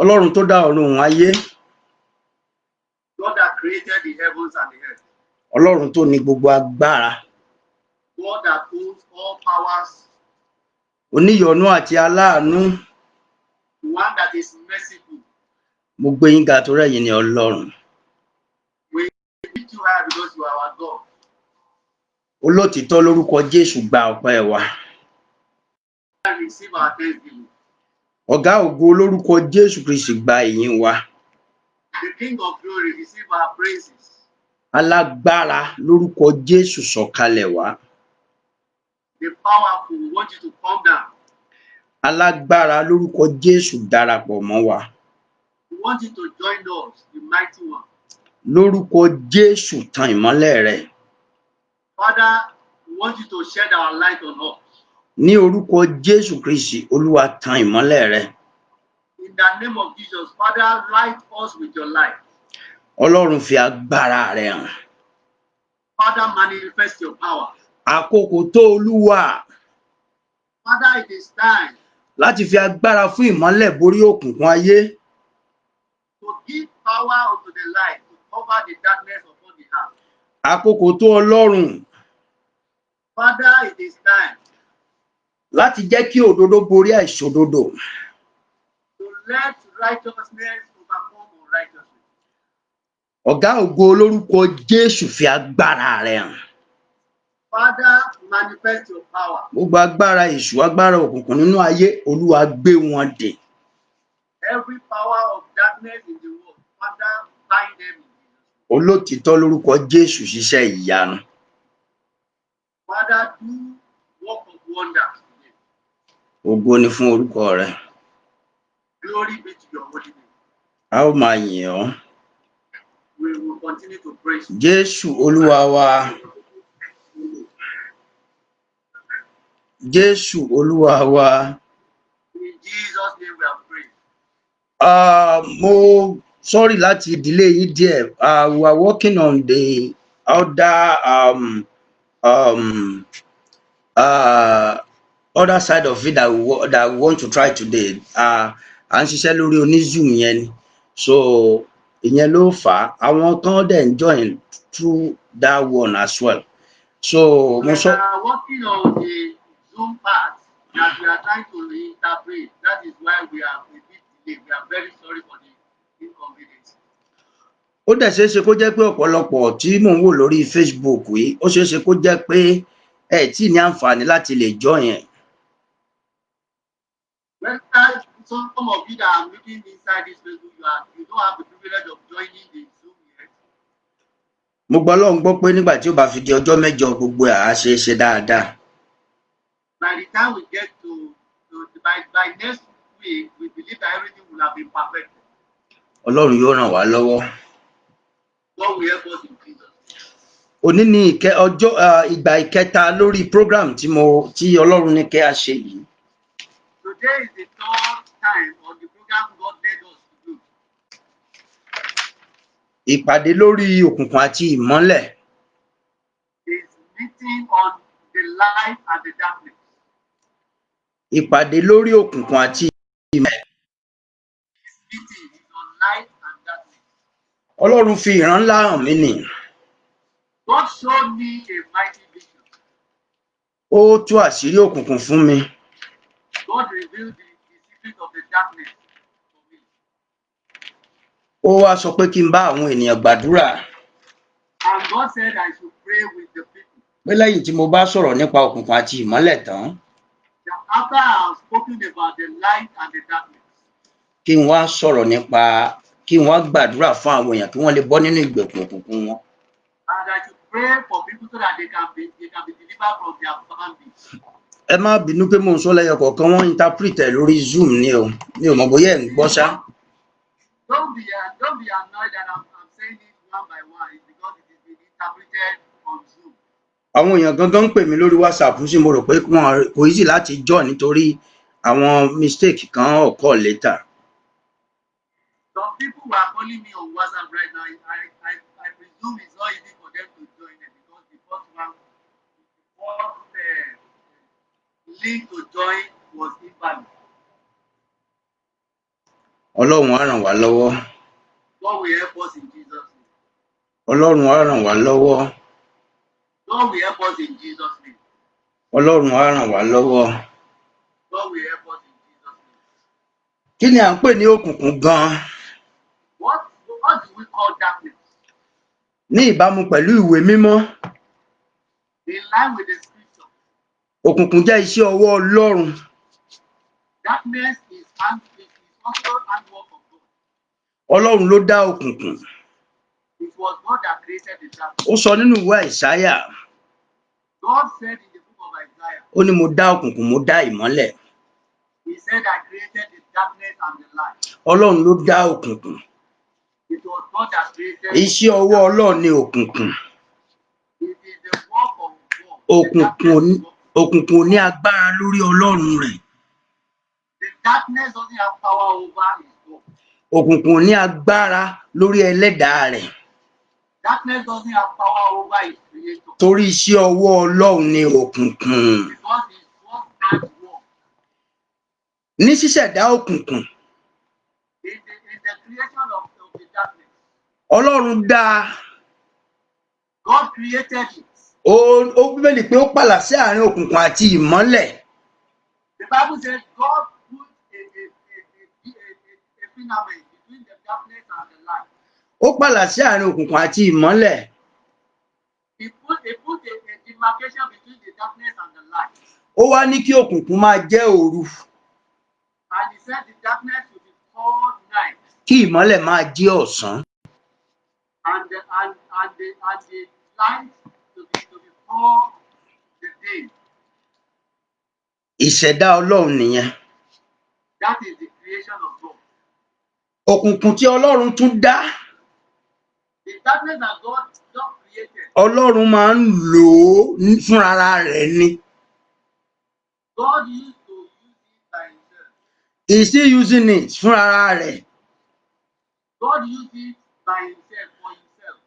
Ọlọ́run tó dá ọ̀run òun ayé. God that created the heavens and the earth. Ọlọ́run tó ní gbogbo agbára. God that owns all powers. Oníyọ̀nú àti aláàánú. The one that is merciful. Mo gbé yín ga torí ẹ̀yin ni Ọlọ́run. We lift you high because you are our God. Olótìítọ́, lórúkọ Jésù, gba ọpẹ́ wa. And receive our thanksgiving. Ọ̀gá ògo, lórúkọ Jésù Kristi, gba ìyìn wa. The King of glory, receive our praises. Alágbára, lórúkọ Jésù, sọ̀kalẹ̀ wá. The powerful, we want you to come down. Alágbára, lórúkọ Jésù, darapọ̀ mọ́ wa. We want you to join us, the mighty one. Lórúkọ Jésù, tan ìmọ́lẹ̀ rẹ̀. Father, we want you to shed our light on us. Ní orúkọ Jésù Kristi, Olúwa, tan ìmọ́lẹ̀ rẹ̀. In the name of Jesus, Father, light us with your light. Ọlọ́run, fi agbára rẹ̀ hàn. Father, manifest your power. Àkókò tó, Olúwa, Father, it is time láti fi agbára fún ìmọ́lẹ̀ borí òkùnkùn ayé. to give power unto the light to cover the darkness upon the earth. Àkókò tó, Ọlọ́run, Father, it is time láti jẹ́ kí òdodo borí àìṣòdodo. to let righteousness overcome unrighteousness. Ọ̀gá ògo, lórúkọ Jésù, fi agbára rẹ̀ hàn. Father, manifest your power. Gbogbo agbára èṣù, agbára òkùnkùn nínú ayé, Olúwa, gbé wọn dè. Every power of darkness in the world, Father, bind them in Jesus' name. Olótìítọ́, lórúkọ Jésù, ṣiṣẹ́ ìyanu. Father, do work of wonders today. Ògo ni fún orúkọ rẹ. Glory be to your holy name. A ó máa yìn ọ́. We will continue to praise you. Jésù Olúwa wa. Jésù Olúwa wa. In Jesus' name we have prayed. Mo sorry láti delay yín díẹ̀. We are working on the other side of it that we want to try today. À ń ṣiṣẹ́ lórí oní Zoom yẹn ni, so ìyẹn ló fà á. Àwọn kan dẹ̀ ń join through that one as well, so mo We sọ. are working on the Zoom part that we are trying to interpret. That is why we are a bit delayed. We are very sorry for the inconvenience. Ó dẹ̀ ṣeé ṣe kó jẹ́ pé ọ̀pọ̀lọpọ̀ tí mò ń wò lórí Facebook yìí, ó ṣeé ṣe kó jẹ́ pé ẹ tí ì ní àǹfààní láti lè join ẹ̀. Whether some of you that are looking inside this Facebook, you don't have the privilege of joining the Zoom yet. Mo gbọ́ Ọlọ́run gbọ́ pé nígbà tí ó bá fi di ọjọ́ 8, gbogbo ẹ̀ á ṣeé ṣe dáadáa. By the time we get to by next week, we believe that everything will have been perfected. Ọlọ́run yóò ràn wá lọ́wọ́. God will help us in Jesus' name. Òní ní ìkẹ ọjọ́ ìgbà ìkẹta lórí program tí Ọlọ́run ní kẹ́ a ṣe yìí. Today is the third time on the program God led us to do. Ìpàdé lórí òkùnkùn àti ìmọ́lẹ̀. Is meeting on the light and the darkness. Ìpàdé lórí òkùnkùn àti ìmọ́lẹ̀. This meeting is on light and darkness. Ọlọ́run fi ìran ńlá hàn mí nì. God showed me a mighty vision. Ó tú àṣírí òkùnkùn fún mi. God revealed the secret of the darkness for me. Ó wá sọ pé kí n bá àwọn ènìyàn gbàdúrà, And God said I should pray with the people. pé lẹ́yìn tí mo bá sọ̀rọ̀ nípa òkùnkùn àti ìmọ́lẹ̀ tán, That after I have spoken about the light and the darkness, kí n wá sọ̀rọ̀ nípa kí n wá gbàdúrà fún àwọn èèyàn kí wọ́n lè bọ́ nínú ìgbèkùn òkùnkùn wọn. And I should pray for people so that they can be delivered from their bondage. Ẹ má bínú pé mò ń sọ lẹ́yọ kọ̀ọ̀kan, wọ́n interpret ẹ̀ lórí Zoom ni o. Mi ò mọ̀ bóyá ẹ̀ ń gbọ́ ṣá. Don't be annoyed that I'm saying it one by one. It's because it is being interpreted on Zoom. Àwọn èèyàn gangan ń pè mí lórí WhatsApp sí. Mo rò pé wọn kò easy láti join nítorí àwọn mistake kan occur later. Some people were calling me on WhatsApp right now. I presume it's not easy for them to join it because the first one, the first link to join was invalid. Ọlọ́run á ràn wá lọ́wọ́. God will help us in Jesus' name. Ọlọ́run á ràn wá lọ́wọ́. God will help us in Jesus' name. Ọlọ́run á ràn wá lọ́wọ́. God will help us in Jesus' name. Kí ni à ń pè ní òkùnkùn gan-an? What do we call darkness? Ní ìbámu pẹ̀lú ìwé mímọ́, In line with the scripture, òkùnkùn jẹ́ iṣẹ́ ọwọ́ Ọlọ́run. Darkness is also handwork of God. Ọlọ́run ló dá òkùnkùn. It was God that created the darkness. Ó sọ nínú ìwé Àìsáyà, God said in the book of Isaiah, ó ní, "Mo dá òkùnkùn, mo dá ìmọ́lẹ̀." He said, "I created the darkness and the light." Ọlọ́run ló dá òkùnkùn. It was God that created Iṣẹ́ ọwọ́ Ọlọ́run ní òkùnkùn. It is the work of God. The Òkùnkùn ò ní darkness is work. Òkùnkùn ò ní agbára lórí Ọlọ́run rẹ̀. The darkness doesn't have power over his God. Òkùnkùn ò ní agbára lórí ẹlẹ́dàá rẹ̀. Darkness doesn't have power over his creator. Torí iṣẹ́ ọwọ́ Ọlọ́run ní òkùnkùn. Because it's God's handwork. Ní ṣíṣẹ̀dá òkùnkùn, In the creation of the darkness, Ọlọ́run dá a. God created it. Ó Bíbélì pé ó pààlà sí àárín òkùnkùn àti ìmọ́lẹ̀. The Bible says God put a firmament between the darkness and the light. Ó pààlà sí àárín òkùnkùn àti ìmọ́lẹ̀. He put a demarcation between the darkness and the light. Ó wá ní kí òkùnkùn máa jẹ́ òru, And he said the darkness will be called night. kí ìmọ́lẹ̀ máa jẹ́ ọ̀sán. And the light to be called the day. Ìṣẹ̀dá Ọlọ́run nìyẹn. That is the creation of God. Òkùnkùn tí Ọlọ́run tún dá, The darkness that God created, Ọlọ́run máa ń lò ó fúnra rẹ̀ ni. God used to use it by himself. He is still using it fúnra rẹ̀. God used it by himself, for himself.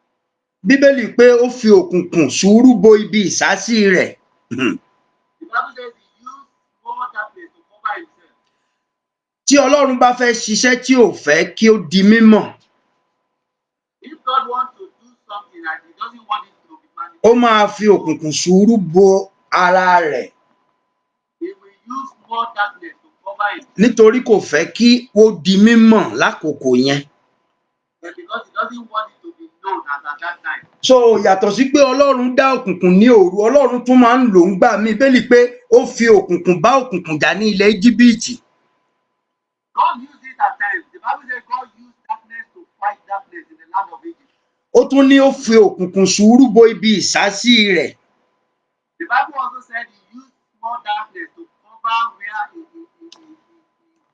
Bíbélì pé ó fi òkùnkùn sùúrù bo ibi ìsásí rẹ̀. The Bible says he used more darkness to cover himself. Tí Ọlọ́run bá fẹ́ ṣiṣẹ́ tí ò fẹ́ kí ó di mímọ̀, If God wants to do something and he doesn't want it to be ó manifest, máa fi òkùnkùn sùúrù bo ara rẹ̀, he will use more darkness to cover himself. nítorí kò fẹ́ kí ó di mímọ̀ lákòókò yẹn. But because he doesn't want it to be known as at that time. So yàtọ̀ sí pé Ọlọ́run dá òkùnkùn ní òru, Ọlọ́run tún máa ń lò ń gbà mí. Bíbélì pé ó fi òkùnkùn bá òkùnkùn jà ní ilẹ̀ Íjíbítì. God used it at times. The Bible says God used darkness to fight darkness in the land of Egypt. Ó tún ní ó fi òkùnkùn sùúrù bo ibi ìsásí rẹ̀. The Bible also said he used more darkness to cover where he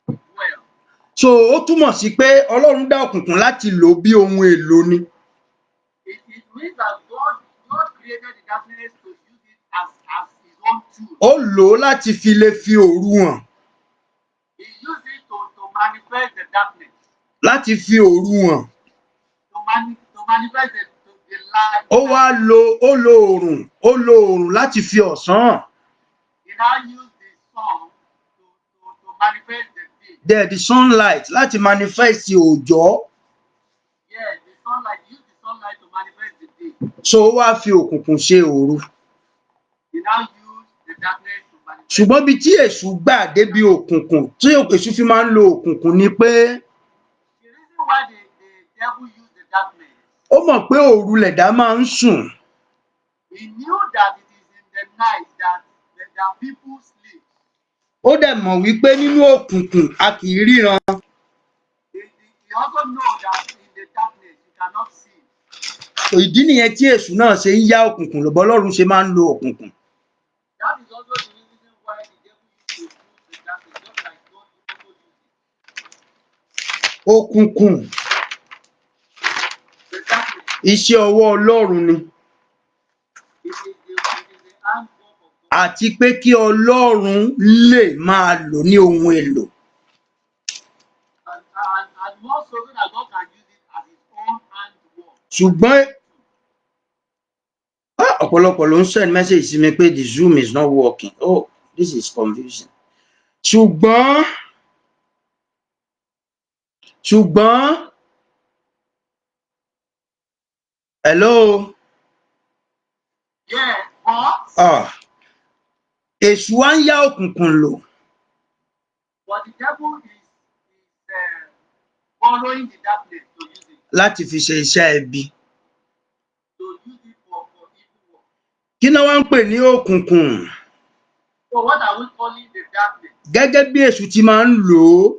dwell. So ó túmọ̀ sí pé Ọlọ́run dá òkùnkùn láti lò bí ohun èlò ni. It means that God created the darkness to use it as his own tool. Ó lò ó láti fi lè fi òru hàn. He used it to manifest the darkness, Láti fi òru hàn. to manifest the light. Ó wá lo ó lo òrùn ó lo òrùn láti fi ọ̀sán hàn. He now used the sun to manifest the day. The sunlight láti manifest òòjọ́. Yes, the sunlight. He used the sunlight to manifest the day. So ó wá fi òkùnkùn ṣe òru. He now used the darkness to manifest. Ṣùgbọ́n bí tí èṣù gbà débi òkùnkùn, tí èṣù fi máa ń lo òkùnkùn ni pé The reason why the devil used the darkness, ó mọ̀ pé òru lẹ̀dá máa ń sùn. He knew that it is in the night that people sleep. Ó dẹ̀ mọ̀ wípé nínú òkùnkùn, a kì í ríran. He also know that in the darkness you cannot see. Ìdí nìyẹn tí èṣù náà ṣe ń yá òkùnkùn lọ́bọ̀, Ọlọ́run ṣe máa ń lo òkùnkùn. That is also the reason why the devil used to use the darkness, just like God also used it. Òkùnkùn, The darkness, iṣẹ́ ọwọ́ Ọlọ́run ni, it is the handwork of God. àti pé kí Ọlọ́run lè máa lò ní ohun èlò. And more so, so that God can use it as his own handwork. Ṣùgbọ́n ọ̀pọ̀lọpọ̀ ló ń send message sí mi pé the Zoom is not working. Oh, this is confusing. Ṣùgbọ́n Ṣùgbọ́n, hello? Yeah, but Ah, èṣù wá ń yá òkùnkùn lò but the devil is borrowing the darkness to use it, láti fi ṣe iṣẹ́ ibi. to use it for evil work. Kí náà wá ń pè ní òkùnkùn? So what are we calling the darkness? Gẹ́gẹ́ bí èṣù ti máa ń lò ó,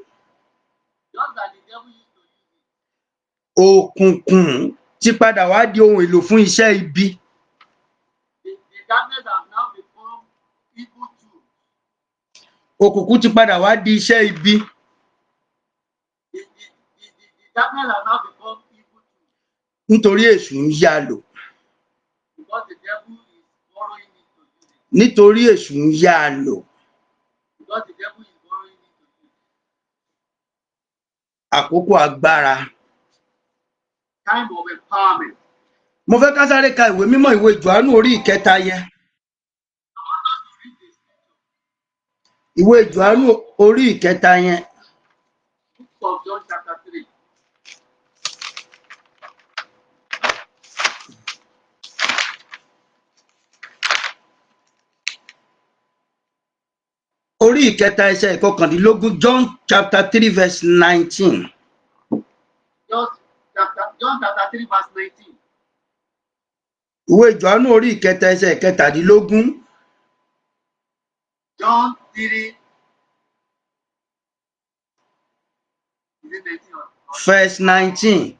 Just like the devil used to use it. òkùnkùn ti padà wá di ohun èlò fún iṣẹ́ ibi. The darkness has now become evil tools. Òkùnkùn ti padà wá di iṣẹ́ ibi. The darkness has now become evil tools Nítorí èṣù ń yá lò. because the devil is borrowing it to use it. Nítorí èṣù ń yá lò. Because the devil is borrowing it to use it. Àkókò agbára. Time of empowerment. Mo fẹ́ ká sáré ka ìwé mímọ́, ìwé Jòhánù orí ìkẹta yẹn. I want us to read the scripture. Ìwé Jòhánù orí ìkẹta yẹn. Book of John chapter 3. Orí ìkẹta, ẹsẹ̀ 19, John chapter 3 verse 19. Just chapter, John chapter 3 verse 19. Ìwé Jòhánù orí ìkẹta, ẹsẹ̀ 17. John 3. Is it 19 or Verse 19.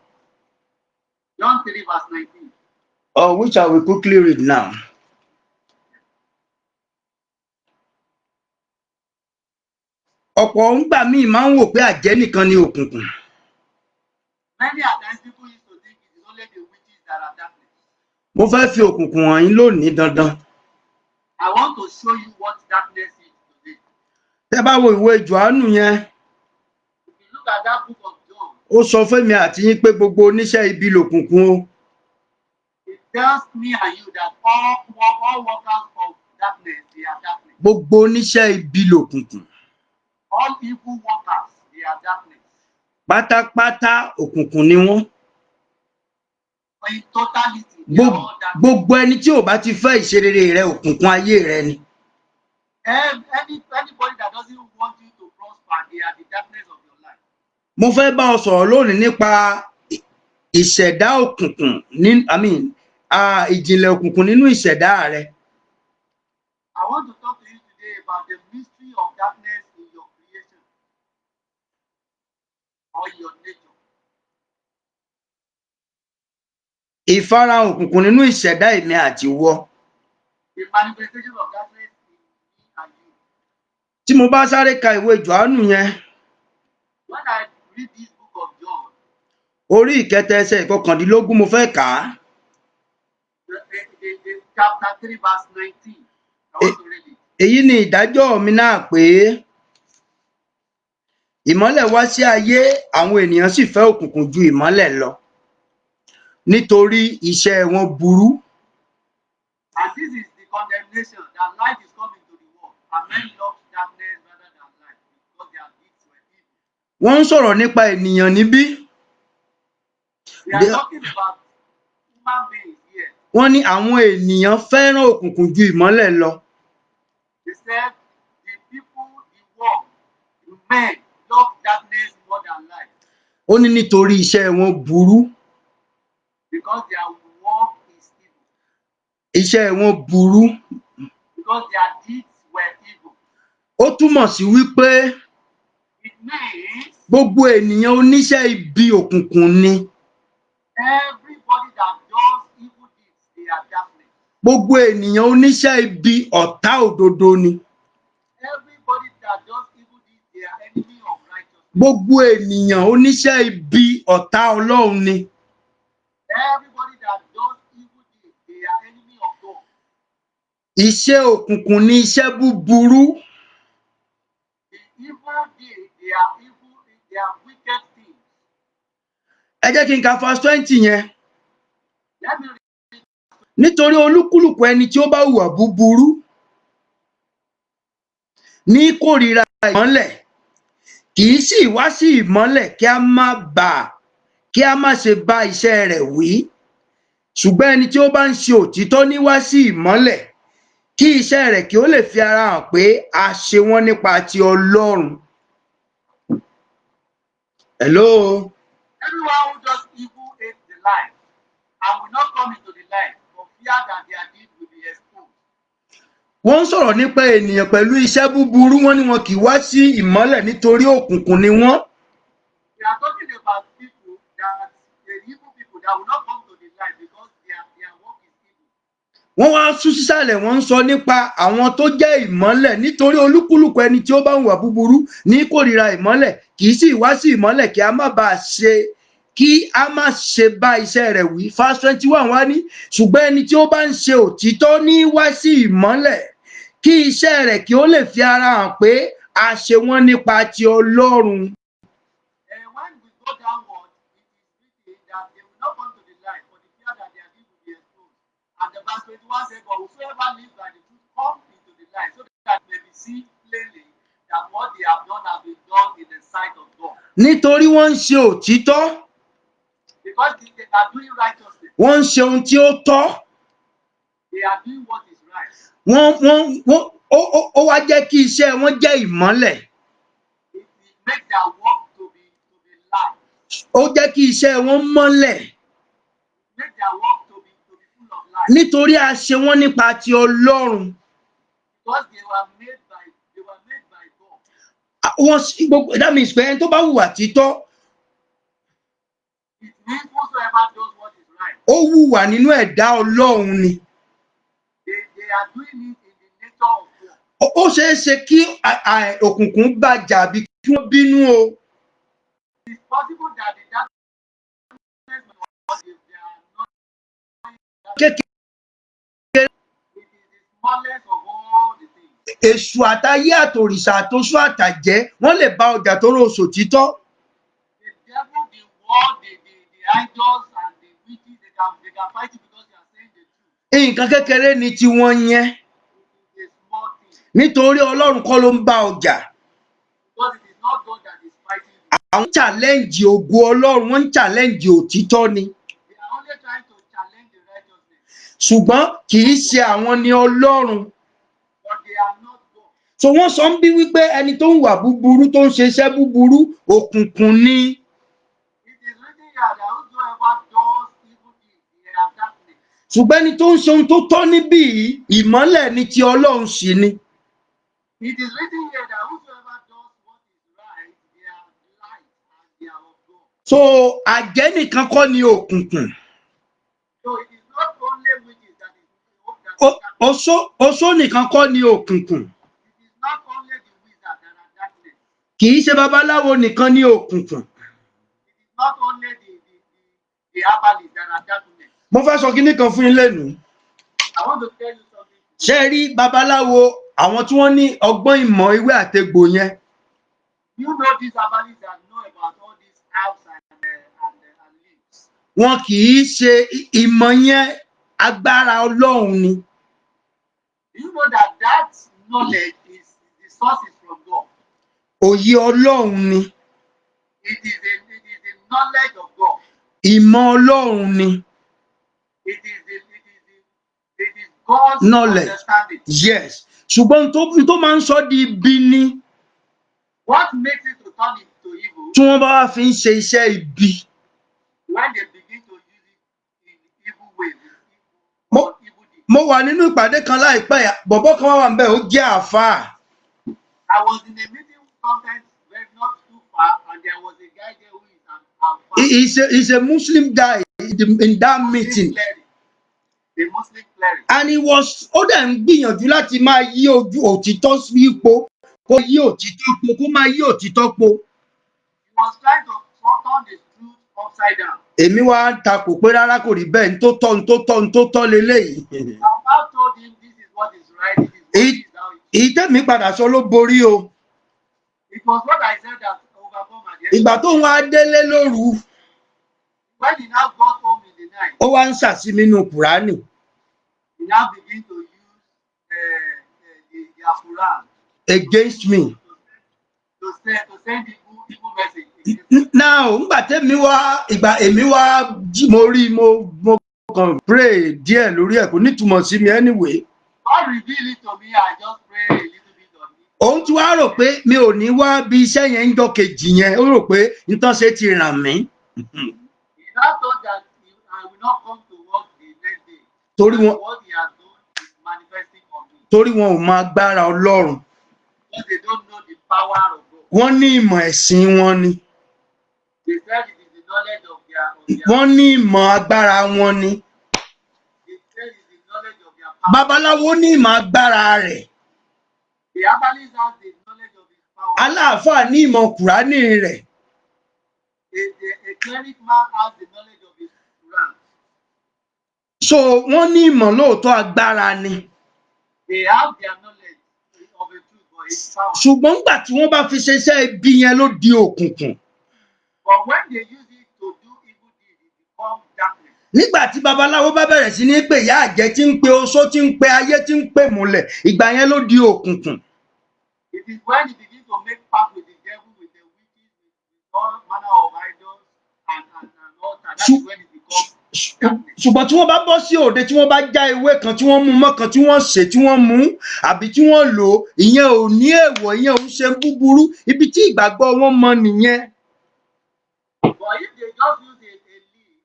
John 3 verse 19. Which I will quickly read now. Ọ̀pọ̀ ńgbà míì máa ń wò pé àjẹ́ nìkan ni òkùnkùn. Many a times people used to think it is only the witches that are darkness. Mo fẹ́ fi òkùnkùn hàn yín lónìí dandan. I want to show you what darkness is today. Tẹ́ bá wo ìwé Jòhánù yẹn, If you look at that book of John, ó sọ fémi àti yín pé gbogbo oníṣẹ́ ibi lòkùnkùn o. it tells me and you that all workers of darkness, they are darkness. Gbogbo oníṣẹ́ ibi lòkùnkùn. All evil workers, they are darkness. Pátápátá òkùnkùn ni wọ́n. In totality, they are all darkness. Gbogbo ẹni tí ò bá ti fẹ́ ìṣerere rẹ, òkùnkùn ayé rẹ ni. Anybody that doesn't want you to prosper, they are the darkness of your life. Mo fẹ́ bá ọ sọ̀rọ̀ lónìí nípa ìṣẹ̀dá òkùnkùn ní, I mean, ìjìnlẹ̀ òkùnkùn nínú ìṣẹ̀dá rẹ. I want to talk to you today about the mystery of darkness in your creation or your nature. Ìfarahàn òkùnkùn nínú ìṣẹ̀dá èmi àti ìwọ. The manifestation of darkness in me and you. Tí mo bá sáré ka ìwé Jòhánù yẹn, When I read this book of John, orí ìkẹta, ẹsẹ̀ 19, mo fẹ́ kà á. the chapter 3, verse 19, I want to read it. Èyí ni ìdájọ́ mi náà pé ìmọ́lẹ̀ wá sí ayé, àwọn ènìyàn sì fẹ́ òkùnkùn ju ìmọ́lẹ̀ lọ nítorí iṣẹ́ wọn burú. And this is the condemnation, that light is coming to the world, and men love darkness rather than light because their deeds were evil. Wọ́n ń sọ̀rọ̀ nípa ènìyàn níbí. We are talking about human beings here. Wọ́n ní àwọn ènìyàn fẹ́ràn òkùnkùn ju ìmọ́lẹ̀ lọ. They said the people, the world, the men love darkness more than light Ó ní nítorí iṣẹ́ wọn burú. because their work is evil, Iṣẹ́ wọn burú. because their deeds were evil. Ó túmọ̀ sí wípé It means gbogbo ènìyàn oníṣẹ́ ibi, òkùnkùn ni. everybody that does evil deeds, they are darkness. Gbogbo ènìyàn oníṣẹ́ ibi, ọ̀tá òdodo ni. Everybody that does evil deeds, they are enemy of righteousness. Gbogbo ènìyàn oníṣẹ́ ibi, ọ̀tá Ọlọ́run ni. Everybody that does evil deeds, they are enemy of God. Iṣẹ́ òkùnkùn ni iṣẹ́ búburú. The evil deed, they are evil, they are wicked things. Ẹ jẹ́ kí n ka verse 20 yẹn. Let me read. Nítorí olúkúlùkù ẹni tí ó bá hùwà búburú ní kórìíra ìmọ́lẹ̀, Kì í sì wá sí ìmọ́lẹ̀ kí a má ṣe bá iṣẹ́ rẹ̀ wí. Ṣùgbọ́n ẹni tí ó bá ń ṣe òtítọ́ ní wá sí ìmọ́lẹ̀, kí iṣẹ́ rẹ̀ kí ó lè fi ara hàn pé a ṣe wọ́n nípa ti Ọlọ́run. Hello. Everyone who does evil hates the light and will not come into the light for fear that their deed will be exposed. Wọ́n ń sọ̀rọ̀ nípa ènìyàn pẹ̀lú iṣẹ́ búburú. Wọ́n ní wọn kì í wá sí ìmọ́lẹ̀ nítorí òkùnkùn ni wọ́n. They are talking about people that the evil people that will not come to the light because their work is evil. Wọ́n wá sún sísàlẹ̀, wọ́n ń sọ nípa àwọn tó jẹ́ ìmọ́lẹ̀, nítorí olúkúlùkù ẹni tí ó bá ń hùwà búburú ní kórìíra ìmọ́lẹ̀, kì í sì wá sí ìmọ́lẹ̀ kí a má ṣe bá iṣẹ́ rẹ̀ wí. Verse 21 wá ní, ṣùgbọ́n ẹni tí ó bá ń ṣe òtítọ́ ní wá sí ìmọ́lẹ̀, kí iṣẹ́ rẹ̀ kí ó lè fi ara hàn pé a ṣe wọ́n nípa ti Ọlọ́run. And when we go downward, it is written that they will not come to the light for the fear that their deed will be exposed. And the verse 21 says, "But whosoever lives by the truth come into the light, so that it may be seen plainly that what they have done has been done in the sight of God." Nítorí wọ́n ń ṣe òtítọ́. Because they are doing righteousness, Wọ́n ń ṣe ohun tí ó tọ́. they are doing what is right. Wọ́n wọ́n wọ́n ó ó ó wá jẹ́ kí iṣẹ́ wọn jẹ́ ìmọ́lẹ̀. It makes their work to be light. Ó jẹ́ kí iṣẹ́ wọn mọ́lẹ̀. It makes their work to be full of light. Nítorí a ṣe wọ́n nípa ti Ọlọ́run. Because they were made by God. Wọ́n sí gbogbo, that means pé ẹni tó bá hùwà títọ́, It means whosoever does what is right, ó hùwà nínú ẹ̀dá Ọlọ́run ni. they are doing it in the nature of God. Ó ṣeé ṣe kí òkùnkùn bàjà àbí kí wọ́n bínú o. It's possible that the darkness may, if they are not Kékeré. It is the smallest of all the things. Èṣù àtayé àtòrìṣà àtoṣó àtàjẹ́, wọ́n lè bá ọjà tó rò sòtítọ́. The devil, the world, the idols and the witches, they can fight you because you are saying the truth. Nǹkan kékeré ni tiwọn yẹn. It is a small thing. Nítorí Ọlọ́run kọ́ ló ń bá ọjà. Because it is not God that is fighting you. Àwọn challenge ògo Ọlọ́run, wọ́n ń challenge òtítọ́ ni. They are only trying to challenge the righteousness. Ṣùgbọ́n kì í ṣe àwọn ni Ọlọ́run. But they are not God. So wọ́n sọ ń bí wípé ẹni tó ń wà búburú, tó ń ṣe iṣẹ́ búburú, òkùnkùn ni. It is written here that whosoever does evil deeds, they are darkness. Ṣùgbọ́n ẹni tó ń ṣe ohun tó tọ́ níbí yìí, ìmọ́lẹ̀ ni ti Ọlọ́run sì ni. It is written here that whosoever does what is right, they are light and they are of God. So àjẹ́ nìkan kọ́ ni òkùnkùn. So it is not only witches that is that is darkness. Oṣó nìkan kọ́ ni òkùnkùn. It is not only the wizard that are darkness. Kì í ṣe babaláwo nìkan ni òkùnkùn. It is not only the herbalists that are darkness. Mo fẹ́ sọ kinní kan fún yín lẹ́nu. I want to tell you something. Ṣé ẹ rí babaláwo, àwọn tí wọ́n ní ọgbọ́n ìmọ̀ ewé àtegbò yẹn, You know these herbalists that know about all these herbs and leaves. wọn kì í ṣe ìmọ̀ yẹn, agbára Ọlọ́run ni. Do you know that that knowledge is the source is from God? Òye Ọlọ́run ni. It is the knowledge of God. Ìmọ̀ Ọlọ́run ni. It is God's Knowledge. understanding. Yes, ṣùgbọ́n tó máa ń sọ di ibi ni What makes it to turn into evil tí wọ́n bá wá fi ń ṣe iṣẹ́ ibi. when they begin to use it in evil ways, in evil, evil deeds. Mo wà nínú ìpàdé kan láìpẹ́ yìí, bọ̀bọ́ kan wà níbẹ̀, ó jẹ́ àáfàá. I was in a meeting sometimes very not too far, and there was a guy there who is an alfa. He's a Muslim guy in that Muslim meeting. cleric. A Muslim cleric. And he was, ó dẹ̀ ń gbìyànjú láti máa yí ojú òtítọ́ sí ipò, kó yí òtítọ́ po, kó máa yí òtítọ́ po. He was trying to turn the truth upside down. Èmi wá ń takò pé rárá, kò rí bẹ́ẹ̀, ní tó tọ́, ní tó tọ́, ní tó tọ́ leléyìí. I now told him this is what is right, it is what is how it Èyí tẹ̀mí padà sọ ló borí o. It was what I said that overcome at the end. Ìgbà tó ń wá délé lóru, When he now got home in the night, ó wá ń ṣàṣì nínú Kùránì. he now began to use the Quran against me. to send evil prophecy against me. Now, ńgbà tẹ́mi wá, ìgbà èmi wá jí, mo rí, mo kàn pray díẹ̀ lórí ẹ̀, kò nítumọ̀ sí mi anyway. God revealed it to me. I just pray a little bit on it. Òun tí wàá rò pé mi ò ní wá bí iṣẹ́ yẹn ń jọ kejì yẹn, ó rò pé nǹkan ṣe ti ràn mí. He now thought that I will not come to work the next day. Torí wọn What he has done is manifesting on me. Torí wọn ò mọ agbára Ọlọ́run. Because they don't know the power of God. Wọ́n ní ìmọ̀ ẹ̀sìn wọn ni. They said it is the knowledge of their Wọ́n ní ìmọ̀ agbára wọn ni. They said it is the knowledge of their power. Babaláwo ní ìmọ̀ agbára rẹ̀. The herbalist has the knowledge of his power. Aláàfáà ní ìmọ̀ Kùránì rẹ̀. A cleric man has the knowledge of his Quran. So wọ́n ní ìmọ̀ lóòótọ́, agbára ni. They have their knowledge of the truth, but it's power. Ṣùgbọ́n nígbà tí wọ́n bá fi ṣiṣẹ́ ibi yẹn ló di òkùnkùn. But when they use it to do evil deeds, it becomes darkness. Nígbà tí babaláwo bá bẹ̀rẹ̀ sí ní pè ìyá àjẹ́, tí ń pe oṣó, tí ń pe ayé, tí ń pè múlẹ̀, ìgbà yẹn ló di òkùnkùn. It is when he begins to make pact with the devil, with the witches, with all manner of idols and altar. That is when it becomes darkness. Ṣùgbọ́n tí wọ́n bá bọ́ sí òde, tí wọ́n bá já ewé kan, tí wọ́n mú mọ́ kan, tí wọ́n ṣe, tí wọ́n mú àbí tí wọ́n lò ó, ìyẹn ò ní èèwọ̀, ìyẹn ò ń ṣe búburú. Ibi tí ìgbàgbọ́ wọn mọ nìyẹn. But if they just use a leaf,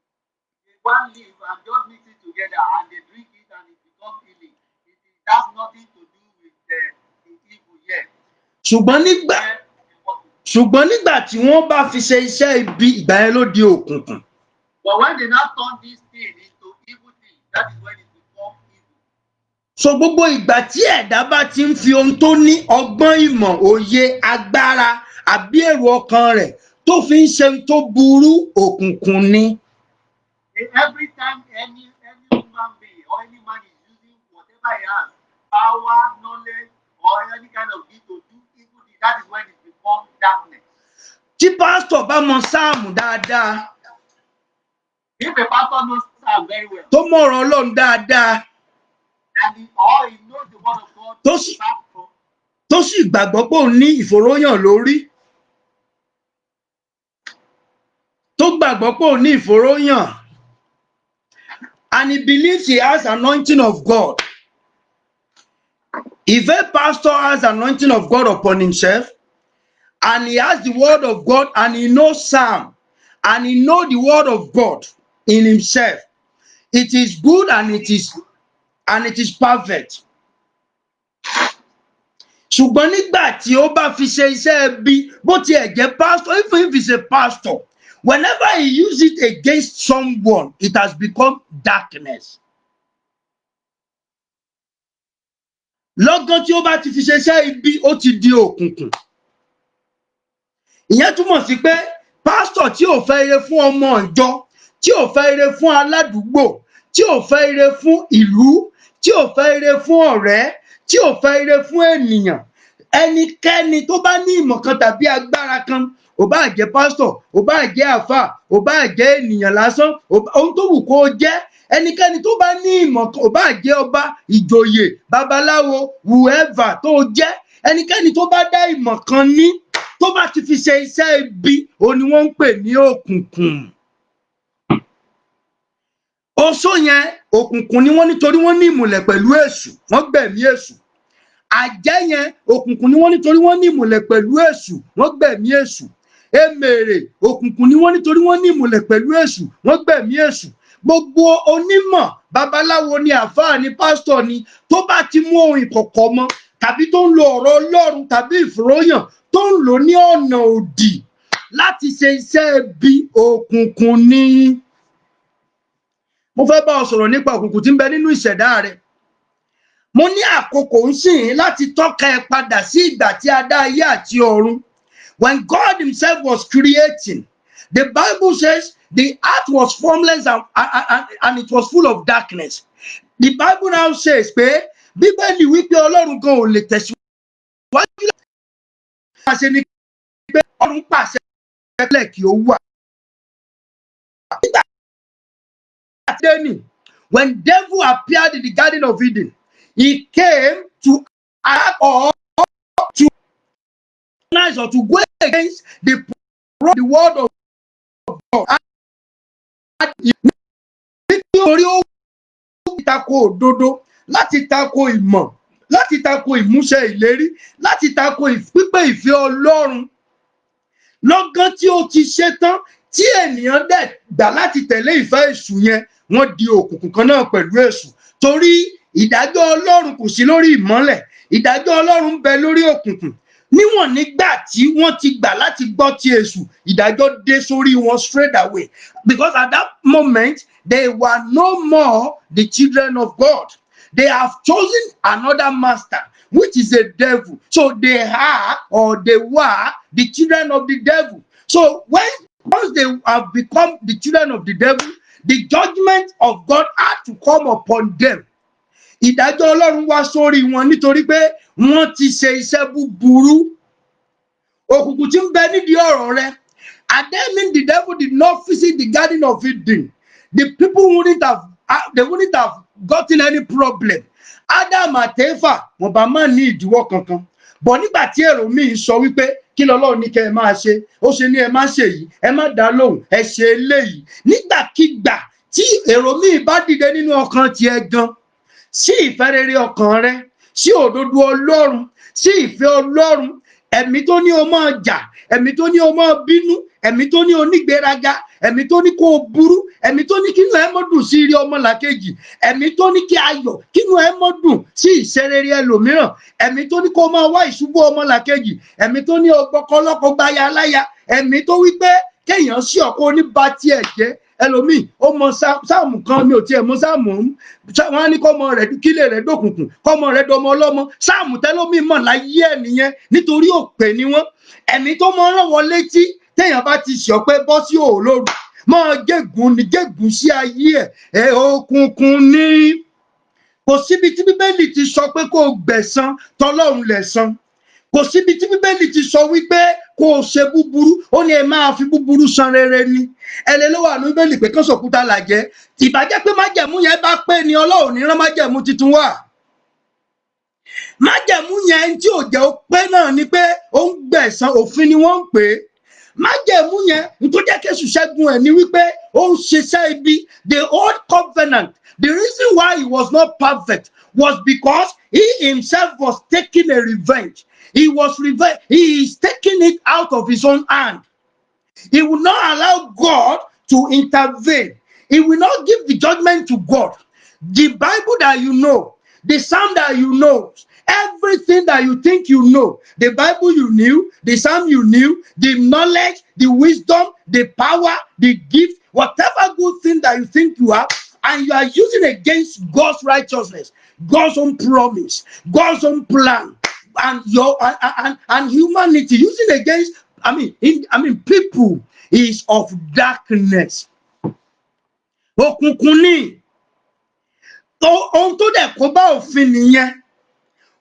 one leaf, and just mix it together and they drink it and it becomes healing, it has nothing to do with the evil yet. Ṣùgbọ́n nígbà Where they work it. Ṣùgbọ́n nígbà tí wọ́n bá fi ṣe iṣẹ́ ibi, ìgbà yẹn ló di òkùnkùn. But when they now turn this thing into evil thing, that is when it becomes evil. So gbogbo ìgbà tí ẹ̀dá bá ti ń fi ohun tó ní, ọgbọ́n, ìmọ̀, òye, agbára àbí èrò ọkàn rẹ̀, tó fi ń ṣe ohun tó burú, òkùnkùn ni. Every time any human being or any man is using whatever he has, power, knowledge, or any kind of gift to do evil deed, that is when it becomes darkness. Tí pásítọ̀ bá mọ sáàmù dáadáa, If a pastor knows Psalm very well, tó mọ ọ̀rọ̀ Ọlọ́run dáadáa, or he knows the word of God, back from tó sì gbàgbọ́ pé òun ní ìfòróyàn lórí, tó gbàgbọ́ pé òun ní ìfòróyàn, and he believes he has anointing of God. If a pastor has anointing of God upon himself and he has the word of God and he knows Psalm and he know the word of God in himself, it is good and it is perfect. Ṣùgbọ́n nígbà tí ó bá fi ṣe iṣẹ́ ibi, bó tiẹ̀ jẹ́ pastor, even if he's a pastor, whenever he use it against someone, it has become darkness. Lọ́gán tí ó bá ti fi ṣe iṣẹ́ ibi, ó ti di òkùnkùn. Ìyẹn túmọ̀ sí pé pásítọ̀ tí ò fẹ́ ire fún ọmọ ìjọ, tí ò fẹ́ ire fún aládùúgbò, tí ò fẹ́ ire fún ìlú, tí ò fẹ́ ire fún ọ̀rẹ́, tí ò fẹ́ ire fún ènìyàn, ẹnikẹ́ni tó bá ní ìmọ̀ kan tàbí agbára kan, ò bá jẹ́ pásítọ̀, ò bá jẹ́ àfà, ò bá jẹ́ ènìyàn lásán, ohun tó wù kó jẹ́, ẹnikẹ́ni tó bá ní ìmọ̀ kan, ò bá jẹ́ ọba, ìjòyè, babaláwo, whoever tó jẹ́, ẹnikẹ́ni tó bá dá ìmọ̀ kan ní, tó bá ti fi ṣe iṣẹ́ ibi, òun ni wọ́n ń pè ní òkùnkùn. Oṣó yẹn, òkùnkùn ni wọ́n, nítorí wọ́n ní ìmùlẹ̀ pẹ̀lú èṣù, wọ́n gbẹ̀mí èṣù. Àjẹ́ yẹn, òkùnkùn ni wọ́n, nítorí wọ́n ní ìmùlẹ̀ pẹ̀lú èṣù, wọ́n gbẹ̀mí èṣù. Emèrè, òkùnkùn ni wọ́n, nítorí wọ́n ní ìmùlẹ̀ pẹ̀lú èṣù, wọ́n gbẹ̀mí èṣù. Gbogbo onímọ̀, babaláwo ni, àfáà ni, pásítọ̀ ni, tó bá ti mú ohun ìkọ̀kọ̀ mọ́, tàbí tó ń lo ọ̀rọ̀ Ọlọ́run tàbí ìfòròyàn, tó ń lò ní ọ̀nà òdì láti ṣe iṣẹ́ ibi, òkùnkùn ni. Mo fẹ́ bá ọ sọ̀rọ̀ nípa òkùnkùn tí ń bẹ nínú ìṣẹ̀dá rẹ. Mo ní àkókò ń sìn láti tọ́ka ẹ padà sí ìgbà tí a dá ayé àti ọ̀run. When God himself was creating, the Bible says the earth was formless and it was full of darkness. The Bible now says pé, Bíbélì wípé Ọlọ́run gan ò lè tẹ̀síwájú láti ṣe ni pé Ọlọ́run pàṣẹ lẹ̀ kí ó wà. Nígbà tí Édẹ́nì, when devil appeared in the Garden of Eden, he came to attack or to organize or to go against the The word of God, nítorí ó tako òdodo, láti tako ìmọ̀, láti tako ìmúṣẹ ìlérí, láti tako pípé ìfẹ́ Ọlọ́run. Lọ́gán tí ó ti ṣe tán, tí ènìyàn dẹ̀ gbà láti tẹ̀lé ìfẹ́ èṣù yẹn, wọ́n di òkùnkùn kan náà pẹ̀lú èṣù, torí ìdájọ́ Ọlọ́run kò sí lórí ìmọ́lẹ̀, ìdájọ́ Ọlọ́run ń bẹ lórí òkùnkùn. Níwọ̀n nígbà tí wọ́n ti gbà láti gbọ́ ti èṣù, ìdájọ́ dé sórí wọn straight away, because at that moment they were no more the children of God. They have chosen another master, which is a devil. So they are, or they were, the children of the devil. So when once they have become the children of the devil, the judgment of God had to come upon them. Ìdájọ́ Ọlọ́run wá sórí wọn nítorí pé wọ́n ti ṣe iṣẹ́ búburú. Òkùnkùn tí ń bẹ nídìí ọ̀rọ̀ rẹ. Had then the devil did not visit the Garden of Eden, the people wouldn't have they wouldn't have gotten any problem. Adam àti Éfà, wọn bá má ní ìdíwọ́ kankan bọ̀. Nígbà tí èrò míì sọ wípé, "Kí lọ́lọ́run ní kẹ́ ẹ máa ṣe? Ó ṣe ní ẹ má ṣe yìí, ẹ má dá lóhùn, ẹ ṣe eléyìí." Nígbàkigbà tí èrò míì bá dìde nínú ọkàn tiẹ̀ gan sí ìfẹ́ rere ọkàn rẹ, sí òdodo Ọlọ́run, sí ìfẹ́ Ọlọ́run, ẹ̀mí tó ní o máa jà, ẹ̀mí tó ní o máa bínú, ẹ̀mí tó ní onígbéraga, ẹ̀mí tó ní kó o burú, ẹ̀mí tó ní kínú ẹ mọ́ dùn sí ire ọmọlàkejì, ẹ̀mí tó ní kí ayọ̀ kínú ẹ mọ́ dùn sí ìṣerere ẹlòmíràn, ẹ̀mí tó ní kó o máa wá ìṣubú ọmọlàkejì, ẹ̀mí tó ní ọgbọ́kọ́lọ́kọ́ gbáya aláya, ẹ̀mí tó wí pé kéèyàn sí ọkọ oníbà tiẹ̀ jẹ́. Ẹlòmíì, ó mọ sáàmù kan, mi ò tiẹ̀ mọ sáàmù ọ̀hún. Wọn á ní kọ́mọ rẹ̀, kílé rẹ̀ dòkùnkùn, kọ́mọ rẹ̀ dọmọ ọlọ́mọ. Sáàmù tẹ́lómi mọ̀ láyé ẹ̀ nìyẹn, nítorí òpè ni wọ́n. Ẹ̀mí tó mọ rán wọn létí téèyàn bá ti ṣọ̀ pé bọ́ sí òòlóru, máa gégùn ní gégùn sí ayé ẹ̀. Ẹ̀ òkùnkùn ní. Kò síbi tí Bíbélì ti sọ pé kó o gbẹ̀san, tọlọ́run lẹ̀san. Kò síbi tí Bíbélì ti sọ wípé kó o ṣe búburú. Ó ní ẹ máa fi búburú san rere ni. Ẹlẹ́ ló wà ní Bíbélì pé kán sọ̀kúta làjẹ́. Ìbàjẹ́ pé májẹ̀mú yẹn bá pé ni, Ọlọ́run ní rán májẹ̀mú tuntun wá. Májẹ̀mú yẹn tí ò jẹ́ ó pé náà ni pé ó ń gbẹ̀san. Òfin ni wọ́n ń pè é. Májẹ̀mú yẹn tó jẹ́ kéṣù ṣẹ́gun ẹ̀ ni wípé ó ń ṣiṣẹ́ ibi. The old covenant, the reason why he was not perfect was because he himself was taking a revenge. He was revenge. He is taking it out of his own hand. He will not allow God to intervene. He will not give the judgment to God. The Bible that you know, the psalm that you know, everything that you think you know, the Bible you knew, the psalm you knew, the knowledge, the wisdom, the power, the gift, whatever good thing that you think you have, and you are using against God's righteousness, God's own promise, God's own plan, and your and humanity, using against, I mean, I mean, people, is of darkness. Òkùnkùn ni. Ohun tó dẹ̀ kó bá òfin nìyẹn.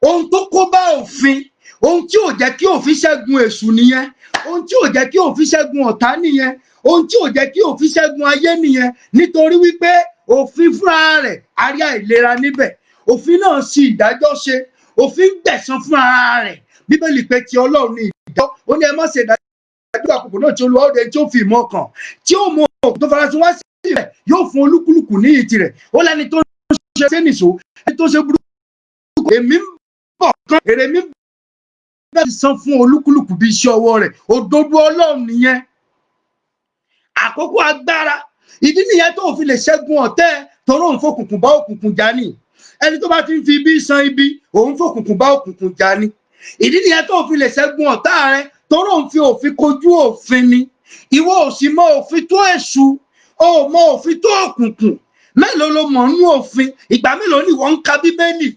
Ohun tó kó bá òfin, ohun tí ò jẹ́ kí òfin ṣẹ́gun èṣù nìyẹn. Ohun tí ò jẹ́ kí òfin ṣẹ́gun ọ̀tá nìyẹn. Ohun tí ò jẹ́ kí òfin ṣẹ́gun ayé nìyẹn, nítorí wípé òfin fúnra rẹ̀, a rí àìlera níbẹ̀. Òfin náà sì ìdájọ́ ṣe, òfin gbẹ̀san fúnra rẹ̀. Bíbélì pé ti Ọlọ́run ní ìdájọ́. Ó ní ẹ má ṣe ìdájọ́ àkókò náà tí Olúwa ó dé, tí ó fi ìmọ̀ kàn, tí ó mọ òkú tó farasin wá sí rẹ̀, yóò fún olúkúlùkù ní ìtirẹ̀. Ó lẹ́ni tó ń ṣe ṣe nìṣó, ẹni tó ṣe burúkú, èmi ń bọ̀ kan, èrè mi bẹ́ẹ̀ san fún olúkúlùkù bí iṣẹ́ ọwọ́ rẹ̀. Òdodo Ọlọ́run nìyẹn. Àkókò agbára, ìdí nìyẹn tó fi lè ṣẹ́gun ọ̀tẹ̀, torí òun fòkùnkùn bá òkùnkùn jà ní. Ẹni tó bá ti ń fi ibi san ibi, òun fòkùnkùn bá òkùnkùn jà ní. Ìdí nìyẹn tó fi lè ṣẹ́gun ọ̀tá rẹ, torí òun fi òfin kojú òfin ni. Ìwọ ò sì mọ òfin tó èṣù, o ò mọ òfin tó òkùnkùn. Mélòó ló mọ̀ nínú òfin? Ìgbà mélòó ni ìwọ ń ka Bíbélì?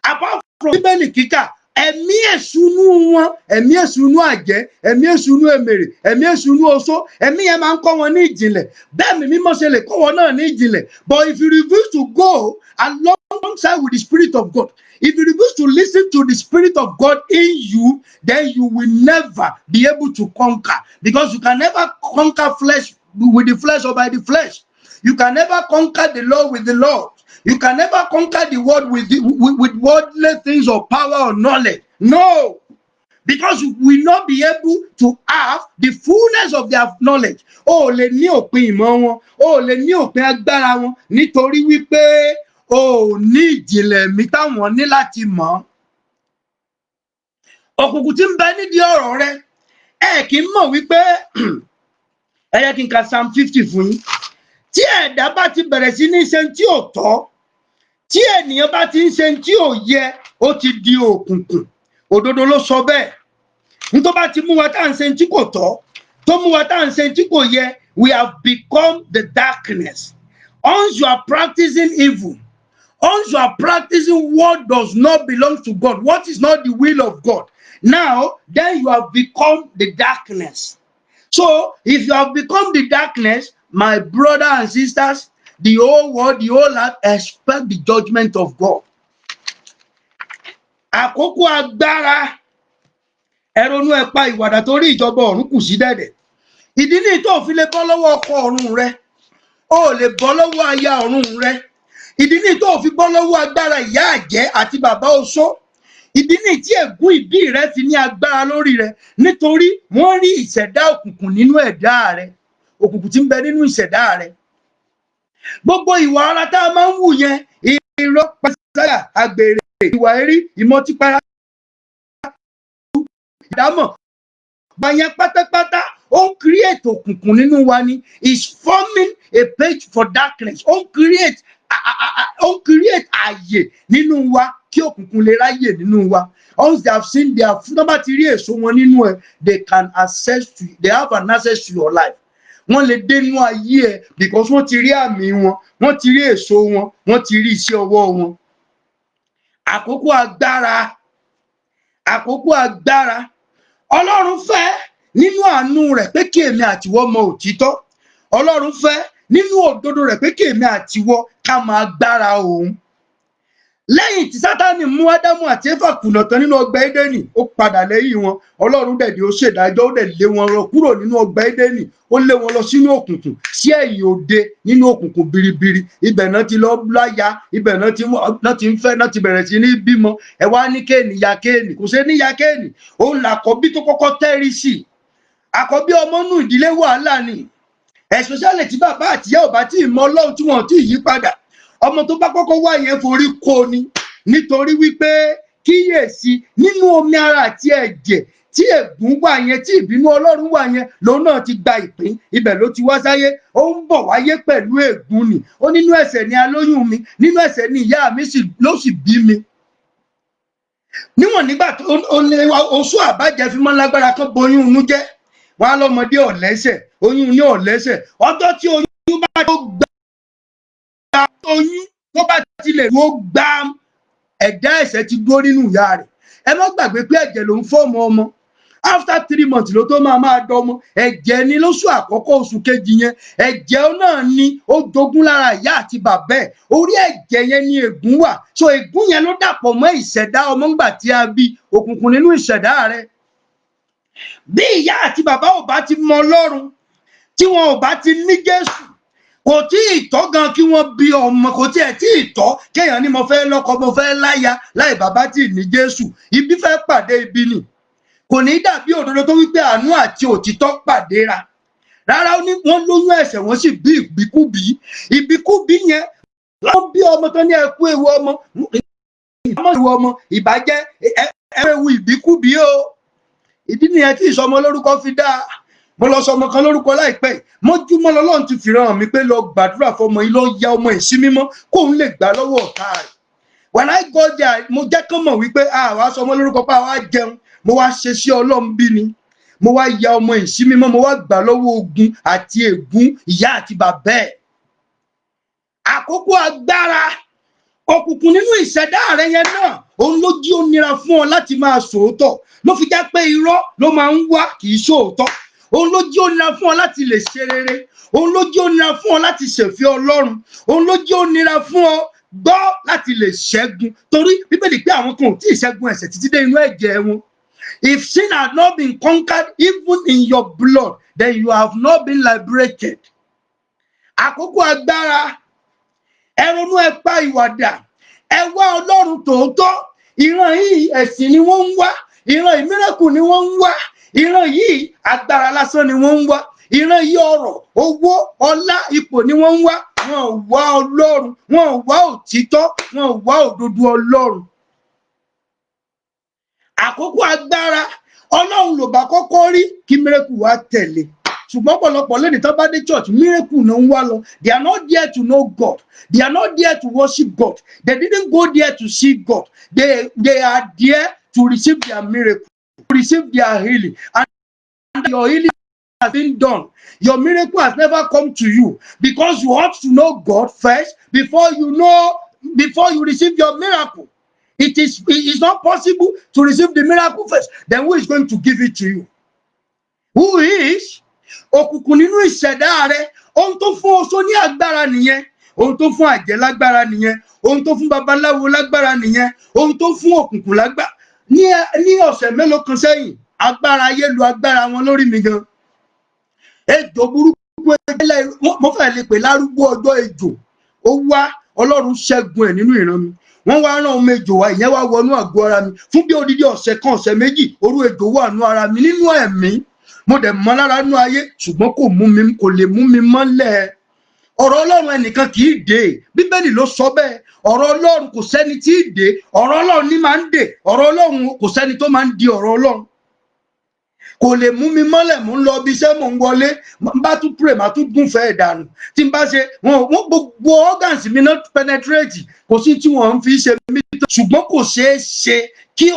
Apart from Bíbélì kíkà, ẹ̀mí èṣù inú wọn, ẹ̀mí èṣù inú àjẹ́, ẹ̀mí èṣù inú èmèrè, ẹ̀mí èṣù inú oṣó, ẹ̀mí yẹn máa ń kọ́ wọn ní ìjìnlẹ̀. Bẹ́ẹ̀ mi mímọ́ ṣe lè kọ́ wọn náà ní ìjìnlẹ̀. But if you refuse to go alongside with the Spirit of God, if you refuse to listen to the Spirit of God in you, then you will never be able to conquer, because you can never conquer flesh with the flesh or by the flesh. You can never conquer the law with the law. You can never conquer the world with worldly things or power or knowledge. No. Because you will not be able to have the fullness of their knowledge. O ò lè ní òpin ìmọ̀ wọn, o ò lè ní òpin agbára wọn, nítorí wípé o ò ní ìjìnlẹ̀ ẹ̀mí táwọn ní láti mọ̀. Òkùnkùn tí ń bẹ nídìí ọ̀rọ̀ rẹ, ẹ kì í mọ̀ wípé, ẹ yẹ kí n ka Psalm 50 fún yín. Tí ẹ̀dá bá ti bẹ̀rẹ̀ sí ní ṣe tí ò tọ́, tí ènìyàn bá ti ń ṣe tí ò yẹ, ó ti di òkùnkùn. Òdodo ló sọ bẹ́ẹ̀. Ní tó bá ti mú wa tá à ń ṣe tí kò tọ́, tó mú wa tá à ń ṣe tí kò yẹ, we have become the darkness. Once you are practicing evil, once you are practicing what does not belong to God, what is not the will of God, now then you have become the darkness. So if you have become the darkness, my brother and sisters, the whole world, the whole life expect the judgment of God. Àkókò agbára, ẹ ronú, ẹ pa ìwàdà, torí ìjọba ọ̀run kù sí dẹ̀dẹ̀. Ìdí ní tó fi lè bọ́ lọ́wọ́ ọkọ ọ̀run rẹ, o lè bọ́ lọ́wọ́ aya ọ̀run rẹ. Ìdí ní tó fi bọ́ lọ́wọ́ agbára ìyá àjẹ́ àti bàbá oṣó. Ìdí ní tí ègún ìbí rẹ fi ní agbára lórí rẹ, nítorí wọ́n rí ìṣẹ̀dá òkùnkùn nínú ẹ̀dá rẹ, òkùnkùn tí ń bẹ nínú ìṣẹ̀dá rẹ. Gbogbo ìwà ara tá a máa ń wù yẹn, irọ́, panṣágà, àgbèrè, ìwà èérí, ìmọtípara, ìdámọ̀ gbàyẹn pátápátá, ó ń create òkùnkùn nínú wa ni. Is forming a page for darkness. Ó ń create ààyè nínú wa kí òkùnkùn lè ráyè nínú wa. Once they have seen their tó bá ti rí èso wọn nínú ẹ, they have an access to your life. Wọ́n lè dénú ayé ẹ because wọ́n ti rí àmì wọn, wọ́n ti rí èso wọn, wọ́n ti rí iṣẹ́ ọwọ́ wọn. Àkókò agbára, àkókò agbára. Ọlọ́run fẹ́ nínú àánú rẹ̀ pé kí èmi àtiwọ́ mọ òtítọ́. Ọlọ́run fẹ́ nínú òdodo rẹ̀ pé kí èmi àtiwọ́ ká máa gbára òun. Lẹ́yìn tí Sátánì mú Ádámù àti Éfà kùnà tán nínú ọgbà Édẹ́nì, ó padà lẹ́yìn wọn. Ọlọ́run dẹ̀ dé, ó ṣèdájọ́, ó dẹ̀ lé wọn lọ kúrò nínú ọgbà Édẹ́nì. Ó lé wọn lọ sínú òkùnkùn, sí ẹ̀yìn òde, nínú òkùnkùn biribiri. Ibẹ̀ náà ti lọ láya, ibẹ̀ náà ti ń fẹ́, náà ti bẹ̀rẹ̀ sí ní bímọ. Ẹ wá ní Kéènì ya Kéènì, kò ṣe ní ya Kéènì. Òun làkọ́bí tó kọ́kọ́ tẹ́rí sí. Àkọ́bí ọmọ nù ìdílé, wàhálà ni, especially tí bàbá àtìyá ò bá tí ì mọ Ọlọ́run, tí wọn ò tí ì yí padà. Ọmọ tó bá kọ́kọ́ wá yẹn forí kó ni, nítorí wípé kíyèsí, nínú omi ara àti ẹ̀jẹ̀ tí ègún wà yẹn, tí ìbínú Ọlọ́run wà yẹn, lòun náà ti gba ìpín. Ibẹ̀ ló ti wá sáyé. Ó ń bọ̀ wáyé pẹ̀lú ègún ni. Ó nínú ẹ̀ṣẹ̀ ni alóyún mi, nínú ẹ̀ṣẹ̀ ni ìyá mi ló sì bí mi. Níwọ̀n nígbà tó oṣù àbájẹ́ fi mọ́ lágbára kan boyún inú jẹ́, wọn á lọ́mọdé ọ̀lẹ́sẹ̀, oyún ní ọ̀lẹ́sẹ̀. Ọjọ́ tí oyún bá tó gbà, oyún tó bá tilẹ̀ ló gbá, ẹ̀dá ẹ̀ṣẹ̀ ti dúró nínú ìyá rẹ̀. Ẹ má gbàgbé pé ẹ̀jẹ̀ ló ń form ọmọ. After 3 months ló tó máa dọmọ. Ẹ̀jẹ̀ ni lóṣù àkọ́kọ́, oṣù kejì yẹn, ẹ̀jẹ̀ náà ni ó jogún lára ìyá àti bàbá ẹ̀. Orí ẹ̀jẹ̀ yẹn ni ègún wà. So ègún yẹn ló dàpọ̀ mọ́ ìṣẹ̀dá ọmọ ńgbà tí a bí. Òkùnkùn nínú ìṣẹ̀dá rẹ̀, bí ìyá àti bàbá ò bá ti mọ Ọlọ́run, tí wọn ò bá ti ní Jésù, kò tí ì tọ́ gan kí wọ́n bí ọmọ. Kò tí ẹ̀ tí ì tọ́ kéèyàn ní mo fẹ́ lọ́kọ, mo fẹ́ láya, láì bàbá tí ì ní Jésù. Ibi fẹ́ pàdé ibi nì, kò ní dàbí òdodo tó wípé àánú àti òtítọ́ pàdé ra rárá. Ó ní wọ́n lóyún ẹ̀ṣẹ̀, wọ́n sì bí ìbíkúbí. Ìbíkúbí yẹn wọ́n bí ọmọ tó ní ẹkú ewu ọmọ, ìbámọ̀ ewu ọmọ ìbàjẹ́, ẹ ewu ìbíkúbí o. Ìdí nìyẹn tí ìsọmọ lórúkọ fi dáa. Mo lọ sọ ọmọ kan lórúkọ láìpẹ́ yìí. Mọ́júmọ́ lọ́lọ́run ti fìràn mi pé lọ gbàdúrà fọmọ yìí, lọ ya ọmọ yìí sí mímọ́ kóun lè gbà lọ́wọ́ ọ̀tá rẹ̀. When I go there, mo jẹ́ kán mọ̀ wípé àwa sọ ọmọ lórúkọ pé àwa jẹun, mo wá ṣe sí Ọlọ́run bí ni. Mo wá ya ọmọ yìí sí mímọ́, mo wá gbà lọ́wọ́ ogun àti ègún ìyá àti bàbá ẹ̀. Àkókò agbára, òkùnkùn nínú ìṣẹ̀dá rẹ yẹn náà, òun ló jí ó nira fún ọ láti máa sòótọ́, ló fi já pé irọ́ ló máa ń wá, kì í sòótọ́. Òun ló jí ó nira fún ọ láti lè ṣe rere. Òun ló jí ó nira fún ọ láti ṣèfẹ́ Ọlọ́run. Òun ló jí ó nira fún ọ gbọ́ láti lè ṣẹ́gun, torí Bíbélì pé àwọn kan ò tí ì ṣẹ́gun ẹ̀ṣẹ̀ títí dé inú ẹ̀jẹ̀ wọn. If sin had not been conquered even in your blood, then you have not been liberated. Àkókò agbára, ẹ ronú, ẹ pa ìwàdà, ẹ wá Ọlọ́run tòótọ́. Ìran yìí, ẹ̀sìn ni wọ́n ń wá. Ìran yìí, miracle ni wọ́n ń wá. Ìran yìí, agbára lásán ni wọ́n ń wá. Ìran yìí, ọrọ̀, owó, ọlá, ipò ni wọ́n ń wá. Wọn ò wá Ọlọ́run, wọn ò wá òtítọ́, wọn ò wá òdodo Ọlọ́run. Àkókò agbára, Ọlọ́run ló bá kọ́kọ́ rí kí miracle wá tẹ̀lé. Ṣùgbọ́n ọ̀pọ̀lọpọ̀ lónìí, tó bá dé church, miracle náà ń wá lọ. They are not there to know God. They are not there to worship God. They didn't go there to see God. They are there to receive their miracle, to receive their healing. And your healing has been done, your miracle has never come to you, because you ought to know God first before you receive your miracle. It is not possible to receive the miracle first. Then who is going to give it to you? Who is? Òkùnkùn nínú ìṣẹ̀dá rẹ, ohun tó fún oṣó ní agbára nìyẹn, ohun tó fún àjẹ́ lágbára nìyẹn, ohun tó fún babaláwo lágbára nìyẹn, ohun tó fún òkùnkùn lágbára. Ní ọ̀sẹ̀ mélòó kan sẹ́yìn, agbára ayé lu agbára wọn lórí mi gan. Ejò burúkú ẹgbẹ́, mo fẹ́ lè pè lárúgbó ọjọ́, ejò ó wá. Ọlọ́run ṣẹ́gun ẹ̀ nínú ìran mi. Wọ́n wá rán ọmọ ejò wá, ìyẹn wá wọnú àgọ́ ara mi fún bí odidi ọ̀sẹ̀ kan, ọ̀sẹ̀ 2. Orú ejò wà nú ara mi nínú ẹ̀mí, mo dẹ̀ mọ́ lára nú ayé, ṣùgbọ́n kò mú mi, kò lè mú mi mọ́lẹ̀. Ọ̀rọ̀ Ọlọ́run, ẹnìkan kì í dé. Bíbélì ló sọ bẹ́ẹ̀. Ọ̀rọ̀ Ọlọ́run, kò sẹ́ni tí ì dé. Ọ̀rọ̀ Ọlọ́run ní máa ń dè ọ̀rọ̀ Ọlọ́run. Kò sẹ́ni tó máa ń di ọ̀rọ̀ Ọlọ́run, kò lè mú mi mọ́lẹ̀. Mò ń lọ ibi iṣẹ́, mò ń wọlé, n bá tún pray, màá tún gúnfẹ́ ìdànù. Tí n bá ṣe wọn, wọn gbogbo organs mi náà penetrate. Kò sí tí wọ́n ń fi ṣe mí tó, ṣùgbọ́n kò ṣeé ṣe kí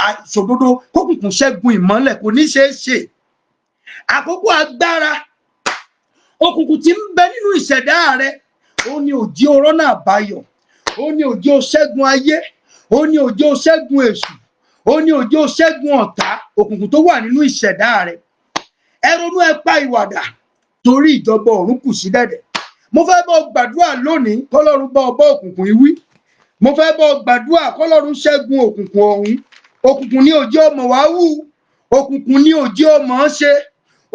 àìṣòdodo kókùnkùn ṣẹ́gun ìmọ́lẹ̀. Kò ní ṣeé ṣe. Àkókò agbára, òkùnkùn tí ń bẹ nínú ìṣẹ̀dá rẹ, ó ní òjí orọ́ náà báyọ̀, ó ní òjí ó ṣẹ́gun ayé, ó ní òjí ó ṣẹ́gun èṣù, ó ní òjí ó ṣẹ́gun ọ̀tá. Òkùnkùn tó wà nínú ìṣẹ̀dá rẹ, ẹ ronú, ẹ pa ìwàdà, torí ìjọba ọ̀run kù sí dẹ̀dẹ̀. Mo fẹ́ bọ́ gbàdúrà lónìí, kọ́lọ́run bá ọ bọ́ òkùnkùn yìí wí. Mo fẹ́ bọ́ gbàdúrà kọ́lọ́run ṣẹ́gun òkùnkùn ọ̀hún. Òkùnkùn ní òjì ọmọ wá wù, òkùnkùn ní òjì ọmọ ṣe.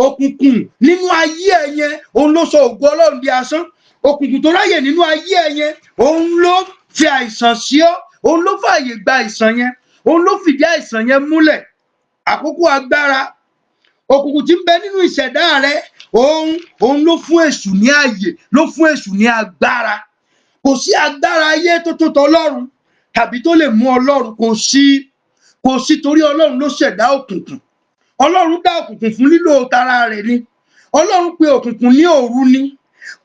Òkùnkùn nínú ayé ẹ yẹn, òun ló sọ ògo Ọlọ́run di asán. Òkùnkùn tó ráyè nínú ayé ẹ yẹn, òun ló fi àìsàn sí ọ, òun ló fààyè gba àìsàn yẹn, òun ló fìdí àìsàn yẹn múlẹ̀. Àkókò agbára, òkùnkùn tí ń bẹ nínú ìṣẹ̀dá rẹ, òun ló fún èṣù ní ààyè, ló fún èṣù ní agbára. Kò sí agbára ayé tó tó tọlọ́run tàbí tó lè mú Ọlọ́run. Kò sí, kò sí, torí Ọlọ́run ló ṣẹ̀dá òkùnkùn. Ọlọ́run dá òkùnkùn fún lílò tara rẹ̀ ni. Ọlọ́run pe òkùnkùn ní òru ni,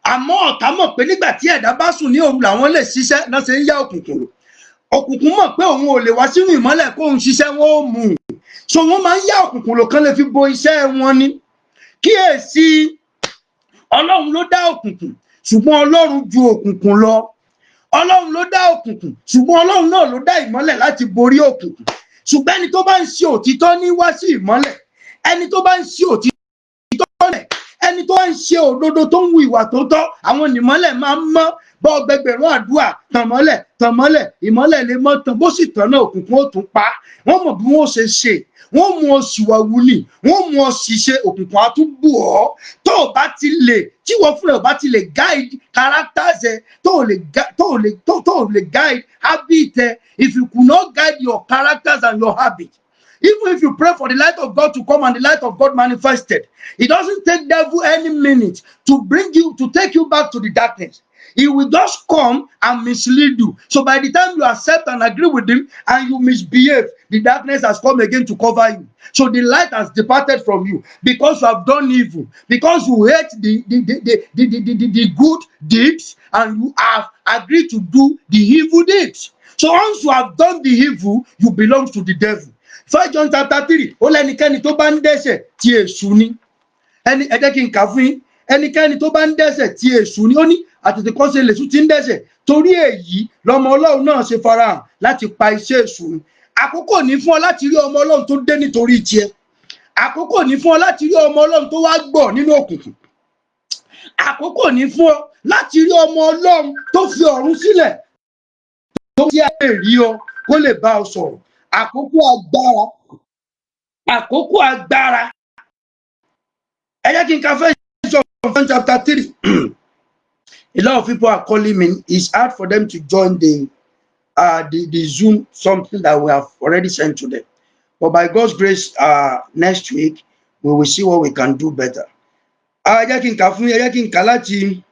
àmọ́ ọ̀tá mọ̀ pé nígbà tí ẹ̀dá bá sùn ní òru làwọn lè ṣiṣẹ́ náà ṣe ń yá òkùnkùn lò. Òkùnkùn mọ̀ pé òun ò lè wá sínú ìmọ́lẹ̀ kóun ṣiṣẹ́, wọn ò mú un, so wọ́n máa ń yá òkùnkùn lò kán lè fi bo iṣẹ́ wọn ni. Kíyèsí, Ọlọ́run ló dá òkùnkùn, ṣùgbọ́n Ọlọ́run ju òkùnkùn lọ. Ọlọ́run ló dá òkùnkùn, ṣùgbọ́n Ọlọ́run náà ló dá ìmọ́lẹ̀ láti borí òkùnkùn. Ṣùgbọ́n ẹni tó bá ń ṣe òtítọ́ ní wá sí ìmọ́lẹ̀. Ẹni tó bá ń ṣe òtítọ́ lẹ̀, ẹni tó bá ń ṣe òdodo, tó ń hu ìwà tó tọ́, àwọn ìmọ́lẹ̀ máa ń mọ́. Bọ́ ọgbẹgbẹ̀rún àdúrà, tàn mọ́lẹ̀, tàn mọ́lẹ̀, ìmọ́lẹ̀ lè mọ́ tàn. Bó sì tàn náà, òkùnkùn ó tún pa. Wọ́n mọ̀ bí wọ́n ṣe ṣe, wọ́n mú ọ ṣìwàwù ni, wọ́n mú ọ ṣiṣẹ́ òkùnkùn, á tún bù ọ́. Tó o bá ti lè, tí wọ́n fúnra ò bá ti lè guide characters ẹ, tó o lè guide habit ẹ, if you could not guide your characters and your habit, even if you pray for the light of God to come and the light of God manifested, it doesn't take devil any minute to bring you, to take you back to the darkness. He will just come and mislead you. So by the time you accept and agree with him and you misbehave, the darkness has come again to cover you. So the light has departed from you because you have done evil, because you hate the good deeds and you have agreed to do the evil deeds. So once you have done the evil, you belong to the devil. First John chapter 3, ó lẹ́nikẹ́ni tó bá ń dẹ́ṣẹ̀, tí èṣù ni. Ẹni, ẹ jẹ́ kí n kà fún yín. Ẹnikẹ́ni tó bá ń dẹ́ṣẹ̀, tí èṣù ni. Ó ní àtètèkọ́ṣe lèṣù ti ń dẹ́ṣẹ̀. Torí èyí lọmọ Ọlọ́run náà ṣe farahàn láti pa iṣẹ́ èṣù run. Àkókò ní fún ọ láti rí ọmọ Ọlọ́run tó dé nítorí tiẹ̀. Àkókò ní fún ọ láti rí ọmọ Ọlọ́run tó wá gbọ̀ nínú òkùnkùn. Àkókò ní fún ọ láti rí ọmọ Ọlọ́run tó fi ọ̀run sílẹ̀, tó tí a lè rí ọ, kó lè bá ọ sọ̀rọ̀. Àkókò agbára, àkókò agbára. Ẹ jẹ́ kí n ka First John chapter 3. A lot of people are calling me. It's hard for them to join the Zoom, something that we have already sent to them. But by God's grace, next week we will see what we can do better. Ẹ jẹ́ kí n kà fún yín. Ẹ jẹ́ kí n kà láti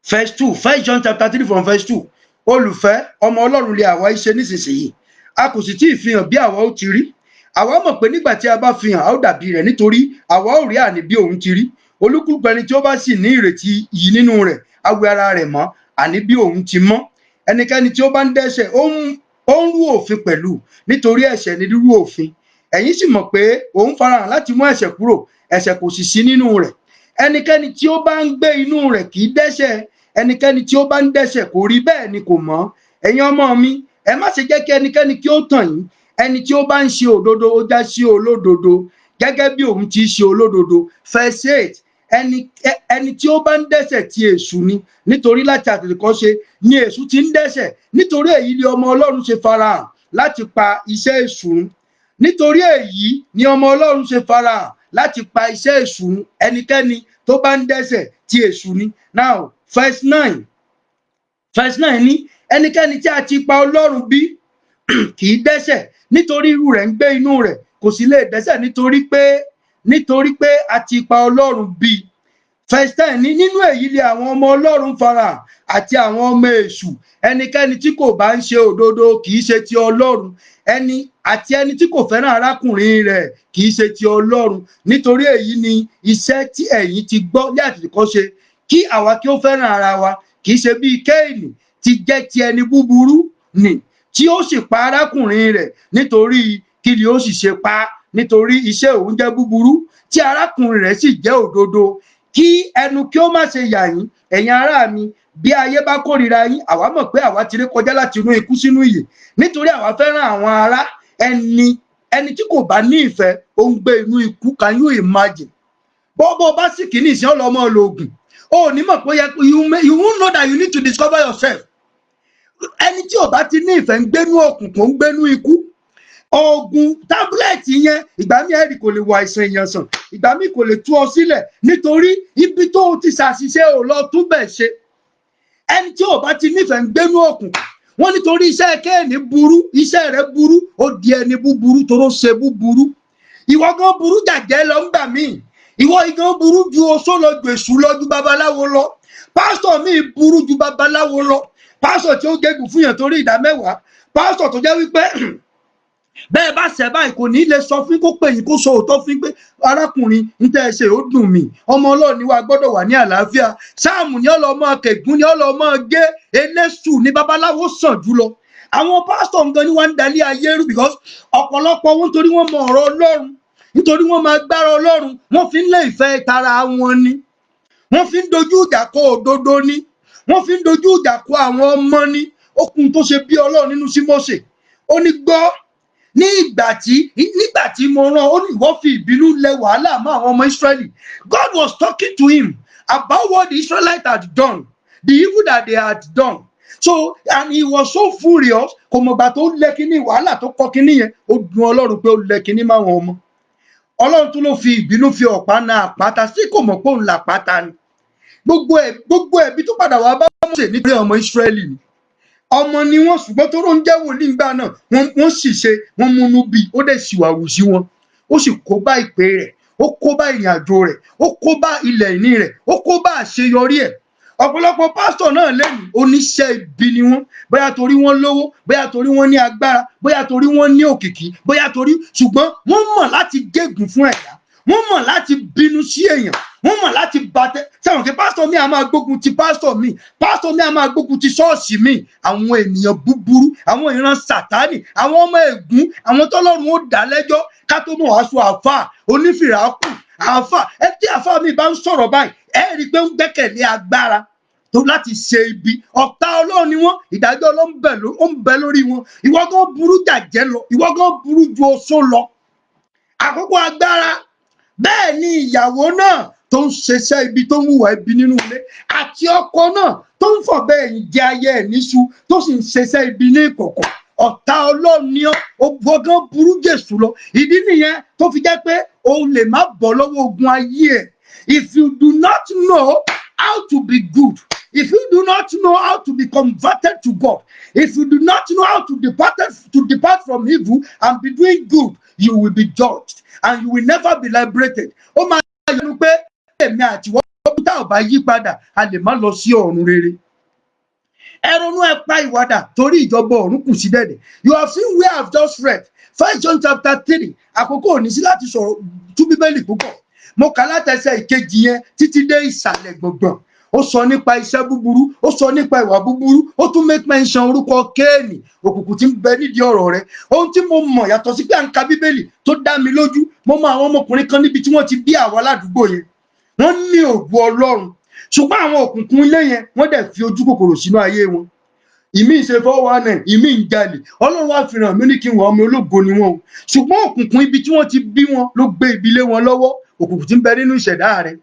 verse 2, First John chapter 3 from verse 2. Olùfẹ́, ọmọ Ọlọ́run li àwa í ṣe nísinsìnyí, a kò sì tí ì fi hàn bí àwa ó ti rí. Àwa mọ̀ pé nígbà tí a bá fi hàn, a ó dàbí rẹ̀, nítorí àwa ó rí àní bí òun ti rí. Olúkúlùkù ẹni tí ó bá sì ní ìrètí yìí nínú rẹ̀ á wẹ ara rẹ̀ mọ́, àní bí òun ti mọ́. Ẹnikẹ́ni tí ó bá ń dẹ́ṣẹ̀, ó ń rú òfin pẹ̀lú, nítorí ẹ̀ṣẹ̀ ni rírú òfin. Ẹ̀yin sì mọ̀ pé òun farahàn láti mú ẹ̀ṣẹ̀ kúrò, ẹ̀ṣẹ̀ kò sì sí nínú rẹ̀. Ẹnikẹ́ni tí ó bá ń gbé inú rẹ̀ kì í dẹ́ṣẹ̀. Ẹnikẹ́ni tí ó bá ń dẹ́ṣẹ̀ kò rí, bẹ́ẹ̀ ni kò mọ̀. Ẹ̀yin ọmọ mi, ẹ má ṣe jẹ́ kí ẹnikẹ́ni kí ó tàn yín. Ẹni tí ó bá ń ṣe òdodo, ó já sí olódodo, gẹ́gẹ́ bí òun ti ṣe olódodo. Verse 8: ẹni tí ó bá ń dẹ́ṣẹ̀, ti èṣù ni, nítorí láti àtètèkọ́ṣe ni èṣù ti ń dẹ́ṣẹ̀. Nítorí èyí ni ọmọ Ọlọ́run ṣe farahàn láti pa iṣẹ́ èṣù run. Nítorí èyí ni ọmọ Ọlọ́run ṣe farahàn láti pa iṣẹ́ èṣù run. Ẹnikẹ́ni tó bá ń dẹ́ṣẹ̀, ti èṣù ni. Now, verse 9. Verse 9 ní ẹnikẹ́ni tí a ti ipa Ọlọ́run bí kì í dẹ́ṣẹ̀, nítorí irú rẹ̀ ń gbé inú rẹ̀, kò sì lè dẹ́ṣẹ̀ nítorí pé a ti ipa Ọlọ́run bí. Verse 10 ní nínú èyí ni àwọn ọmọ Ọlọ́run farahàn àti àwọn ọmọ èṣù. Ẹnikẹ́ni tí kò bá ń ṣe òdodo kì í ṣe ti Ọlọ́run, ẹni àti ẹni tí kò fẹ́ràn arákùnrin rẹ̀ kì í ṣe ti Ọlọ́run. Nítorí èyí ni iṣẹ́ tí ẹ̀yin ti gbọ́ ní àtètèkọ́ṣe, kí àwa kí ó fẹ́ràn ara wa, kì í ṣe bíi Kéènì ti jẹ́ ti ẹni búburú nì, tí ó sì pa arákùnrin rẹ̀. Nítorí kí ni ó sì ṣe pa? Nítorí iṣẹ́ òun jẹ́ búburú, tí arákùnrin rẹ̀ sì jẹ́ òdodo. Kí ẹnu kí ó má ṣe yà yín, ẹ̀yin ará mi, bí ayé bá kórìíra yín. Àwa mọ̀ pé àwa ti ré kọjá láti inú ikú sínú ìyè, nítorí àwa fẹ́ràn àwọn ará. Ẹni tí kò bá ní ìfẹ́, ó ń gbé inú ikú. Can you imagine? Bọ́bọ́ bá sì kìíní ìsìn ọlọ́mọ lògùn, ó ní mọ̀ pé you won't know that you need to discover yourself. Ẹni tí ò bá ti ní ìfẹ́ ń gbénú òkùnkùn, ń gbénú ikú. Oògùn tablet yẹn, ìgbà míì ẹ̀rí kò lè wo àìsàn èèyàn sàn, ìgbà míì kò lè tú ọ sílẹ̀, nítorí ibi tó o ti ṣàṣìṣe, ò lọ túbẹ̀ ṣe. Ẹni tí ò bá ti nífẹ̀ẹ́ ń gbénú òkùnkùn. Wọ́n nítorí iṣẹ́ Kéènì burú, iṣẹ́ rẹ̀ burú, ó di ẹni búburú toró ṣe búburú. Ìwọ gan burú jàjẹ́ lọ ń gbà míì. Ìwọ igan burú ju oṣó lọ, ju èṣù lọ, ju babaláwo lọ. Pásítọ̀ míì burú ju babaláwo lọ. Pásítọ̀ tí ó gégùn fún yàn torí ìdá mẹ́wàá, pásítọ̀ tó jẹ́ wípé bẹ́ẹ̀ bá ṣẹ̀ báyìí, kò ní lè sọ fún, kó pè yín, kó sọ òótọ́ fún pé, "Arákùnrin, ń tẹ́ ẹ ṣe ó dùn mí. Ọmọ Ọlọ́run ni wàá gbọ́dọ̀ wà ní àlàáfíà." Sáàmù ní ọlọ́mọ kẹgùn ní ọlọ́mọ gé eléṣù ní babaláwo sàn jùlọ. Àwọn pásítọ̀ nǹkan ni wọ́n ń dalé ayé rú, because ọ̀pọ̀lọpọ̀ wọn, nítorí wọ́n mọ ọ̀rọ̀ Ọlọ́run, nítorí wọ́n máa gbára Ọlọ́run, wọ́n fi ń lé ìfẹ́ tara wọn ni, wọ́n fi ń dojú ìjà kọ òdodo ni, wọ́n fi ń dojú ìjà kọ àwọn ọmọ ni. Okùn tó ṣe bí Ọlọ́run nínú sí Mósè, ó ní, "Gbọ́, ní ìgbà tí nígbà tí mo rán ó ní, ìwọ fi ìbínú lẹ wàhálà mọ́ àwọn ọmọ Israẹli." God was talking to him about what the Israelites had done, the evil that they had done. So, and he was so furious, kò mọ̀gbà tó lẹ kíní wàhálà tó kọ kíní yẹn. Ó dùn Ọlọ́run pé ó lẹ kíní máwọn ọmọ Ọlọ́run, tún ló fi ìbínú fi ọ̀pá na àpáta sí, kò mọ̀ pé òun là àpáta ni. Gbogbo ẹ̀bí tó padà wá bá Mósè nítorí ọmọ Ísírẹ́lì ni, ọmọ ni wọ́n, ṣùgbọ́n tó ló ń jẹ́ wòlíì ńgbà náà, wọ́n sì ṣe, wọ́n múnú bí ó dẹ̀ ṣìwàwù sí wọn. Ó sì kó bá ìpè rẹ̀, ó kó bá ìrìn àjò rẹ̀, ó kó bá ilẹ̀ ìní rẹ̀, ó kó bá àṣeyọrí ẹ̀. Ọ̀pọ̀lọpọ̀ pásítọ̀ náà lẹ́nu, oníṣẹ́ ibi ni wọ́n. Bóyá torí wọ́n lówó, bóyá torí wọ́n ní agbára, bóyá torí wọ́n ní òkìkí, bóyá torí, ṣùgbọ́n wọ́n mọ̀ láti gégùn fún ẹ̀dá, wọ́n mọ̀ láti bínú sí èèyàn, wọ́n mọ̀ láti bàtẹ́ sẹ́wọ̀n kí pásítọ̀ mi á máa gbógun ti pásítọ̀ mi, pásítọ̀ mi á máa gbógun ti ṣọ́ọ̀ṣì mi. Àwọn ènìyàn búburú, àwọn ìran Sàtánì, àwọn ọmọ ègún, àwọn tọ́lọ́run ó dá lẹ́jọ́. Ká tó mọ̀ wá sọ àáfàá onífìràkù, àáfàá ẹ tí àáfàá mi bá ń sọ̀rọ̀ báyìí, ẹ rí i pé ń gbẹ́kẹ̀lé agbára tó láti ṣe ibi. Ọ̀tá Ọlọ́run ni wọ́n. Ìdájọ́ Ọlọ́run ó ń bẹ lórí wọn. Ìwọ gan burú jàjẹ́ lọ, ìwọ gan burú ju oṣó lọ. Àkókò agbára. Bẹ́ẹ̀ ni ìyàwó náà tó ń ṣiṣẹ́ ibi, tó ń hùwà ibi nínú ilé, àti ọkọ náà tó ń fọ̀bẹ ẹ̀yìn jẹ ayé ẹ̀ níṣu, tó sì ń ṣiṣẹ́ ibi ní ìkọ̀kọ̀, ọ̀tá Ọlọ́run ni ọ́. Ó gbọ́gán burú Jésù lọ. Ìdí nìyẹn tó fi jẹ́ pé o lè má bọ́ lọ́wọ́ ogun ayé ẹ̀. If you do not know how to be good, If you do not know how to be converted to God, if you do not know how to depart from evil and be doing good, you will be judged and you will never be liberated. Ó máa yọnu pé èmi àti wọ́n tá ò bá yí padà, a lè má lọ sí ọ̀run rere. Ẹ ronú, ẹ pa ìwàdà, torí ìjọba ọ̀run kù sí dẹ̀dẹ̀. You have seen where I have just read First John chapter 3. Àkókò ò ní sí láti sọ̀rọ̀ tú Bíbélì púpọ̀. Mo kà látẹsẹ̀ ìkejì yẹn títí dé ìsàlẹ̀ gbọ̀ngbọ̀n. Ó sọ nípa iṣẹ́ búburú, ó sọ nípa ìwà búburú, ó tún make mention orúkọ Kéènì, òkùnkùn tí ń bẹ nídìí ọ̀rọ̀ rẹ̀. Ohun tí mo mọ̀, yàtọ̀ sí pé à ń ka Bíbélì, tó dá mi lójú, mo mọ àwọn ọmọkùnrin kan níbi tí wọ́n ti bí àwa ládùúgbò yẹn. Wọ́n ní ògo Ọlọ́run, ṣùgbọ́n àwọn òkùnkùn ilé yẹn, wọ́n dẹ̀ fi ojú kòkòrò sínú ayé wọn. Ìmí ń ṣe 419, ìmí ń jalè. Ọlọ́run wá fi hàn mí ní kí n wọ ọmọ ológo ni wọn o, ṣùgbọ́n òkùnkùn ibi tí wọ́n ti bí wọn ló gbé ibi lé wọn lọ́wọ́, òkùnkùn tí ń bẹ nínú ìṣẹ̀dá rẹ̀.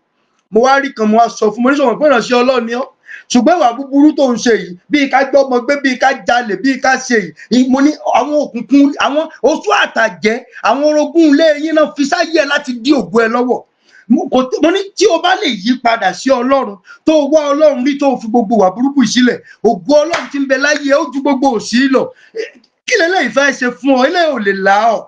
Mo wá rí kan, mo wá sọ fún mo ní sọ̀rọ̀ pé ìránṣẹ́ Ọlọ́run ni ọ́, ṣùgbọ́n ìwà búburú tó ń ṣe yìí, bíi ká gbọ́mọ gbé, bíi ká jalè, bíi ká ṣe yìí, mo ní àwọn òkùnkùn, àwọn oṣù àtàjẹ́, àwọn orogún ilé yín náà fi sáyé ẹ láti dí ògo ẹ lọ́wọ́. Mo ní tí o bá lè yí padà sí Ọlọ́run, tó o wá Ọlọ́run rí, tó o fi gbogbo ìwà burúkú yìí sílẹ̀, ògo Ọlọ́run tí ń bẹ láyé ẹ ó ju gbogbo òṣì lọ. Kí lélẹ́yìí fẹ́ ṣe fún ọ? Eléyìí ò lè là ọ́.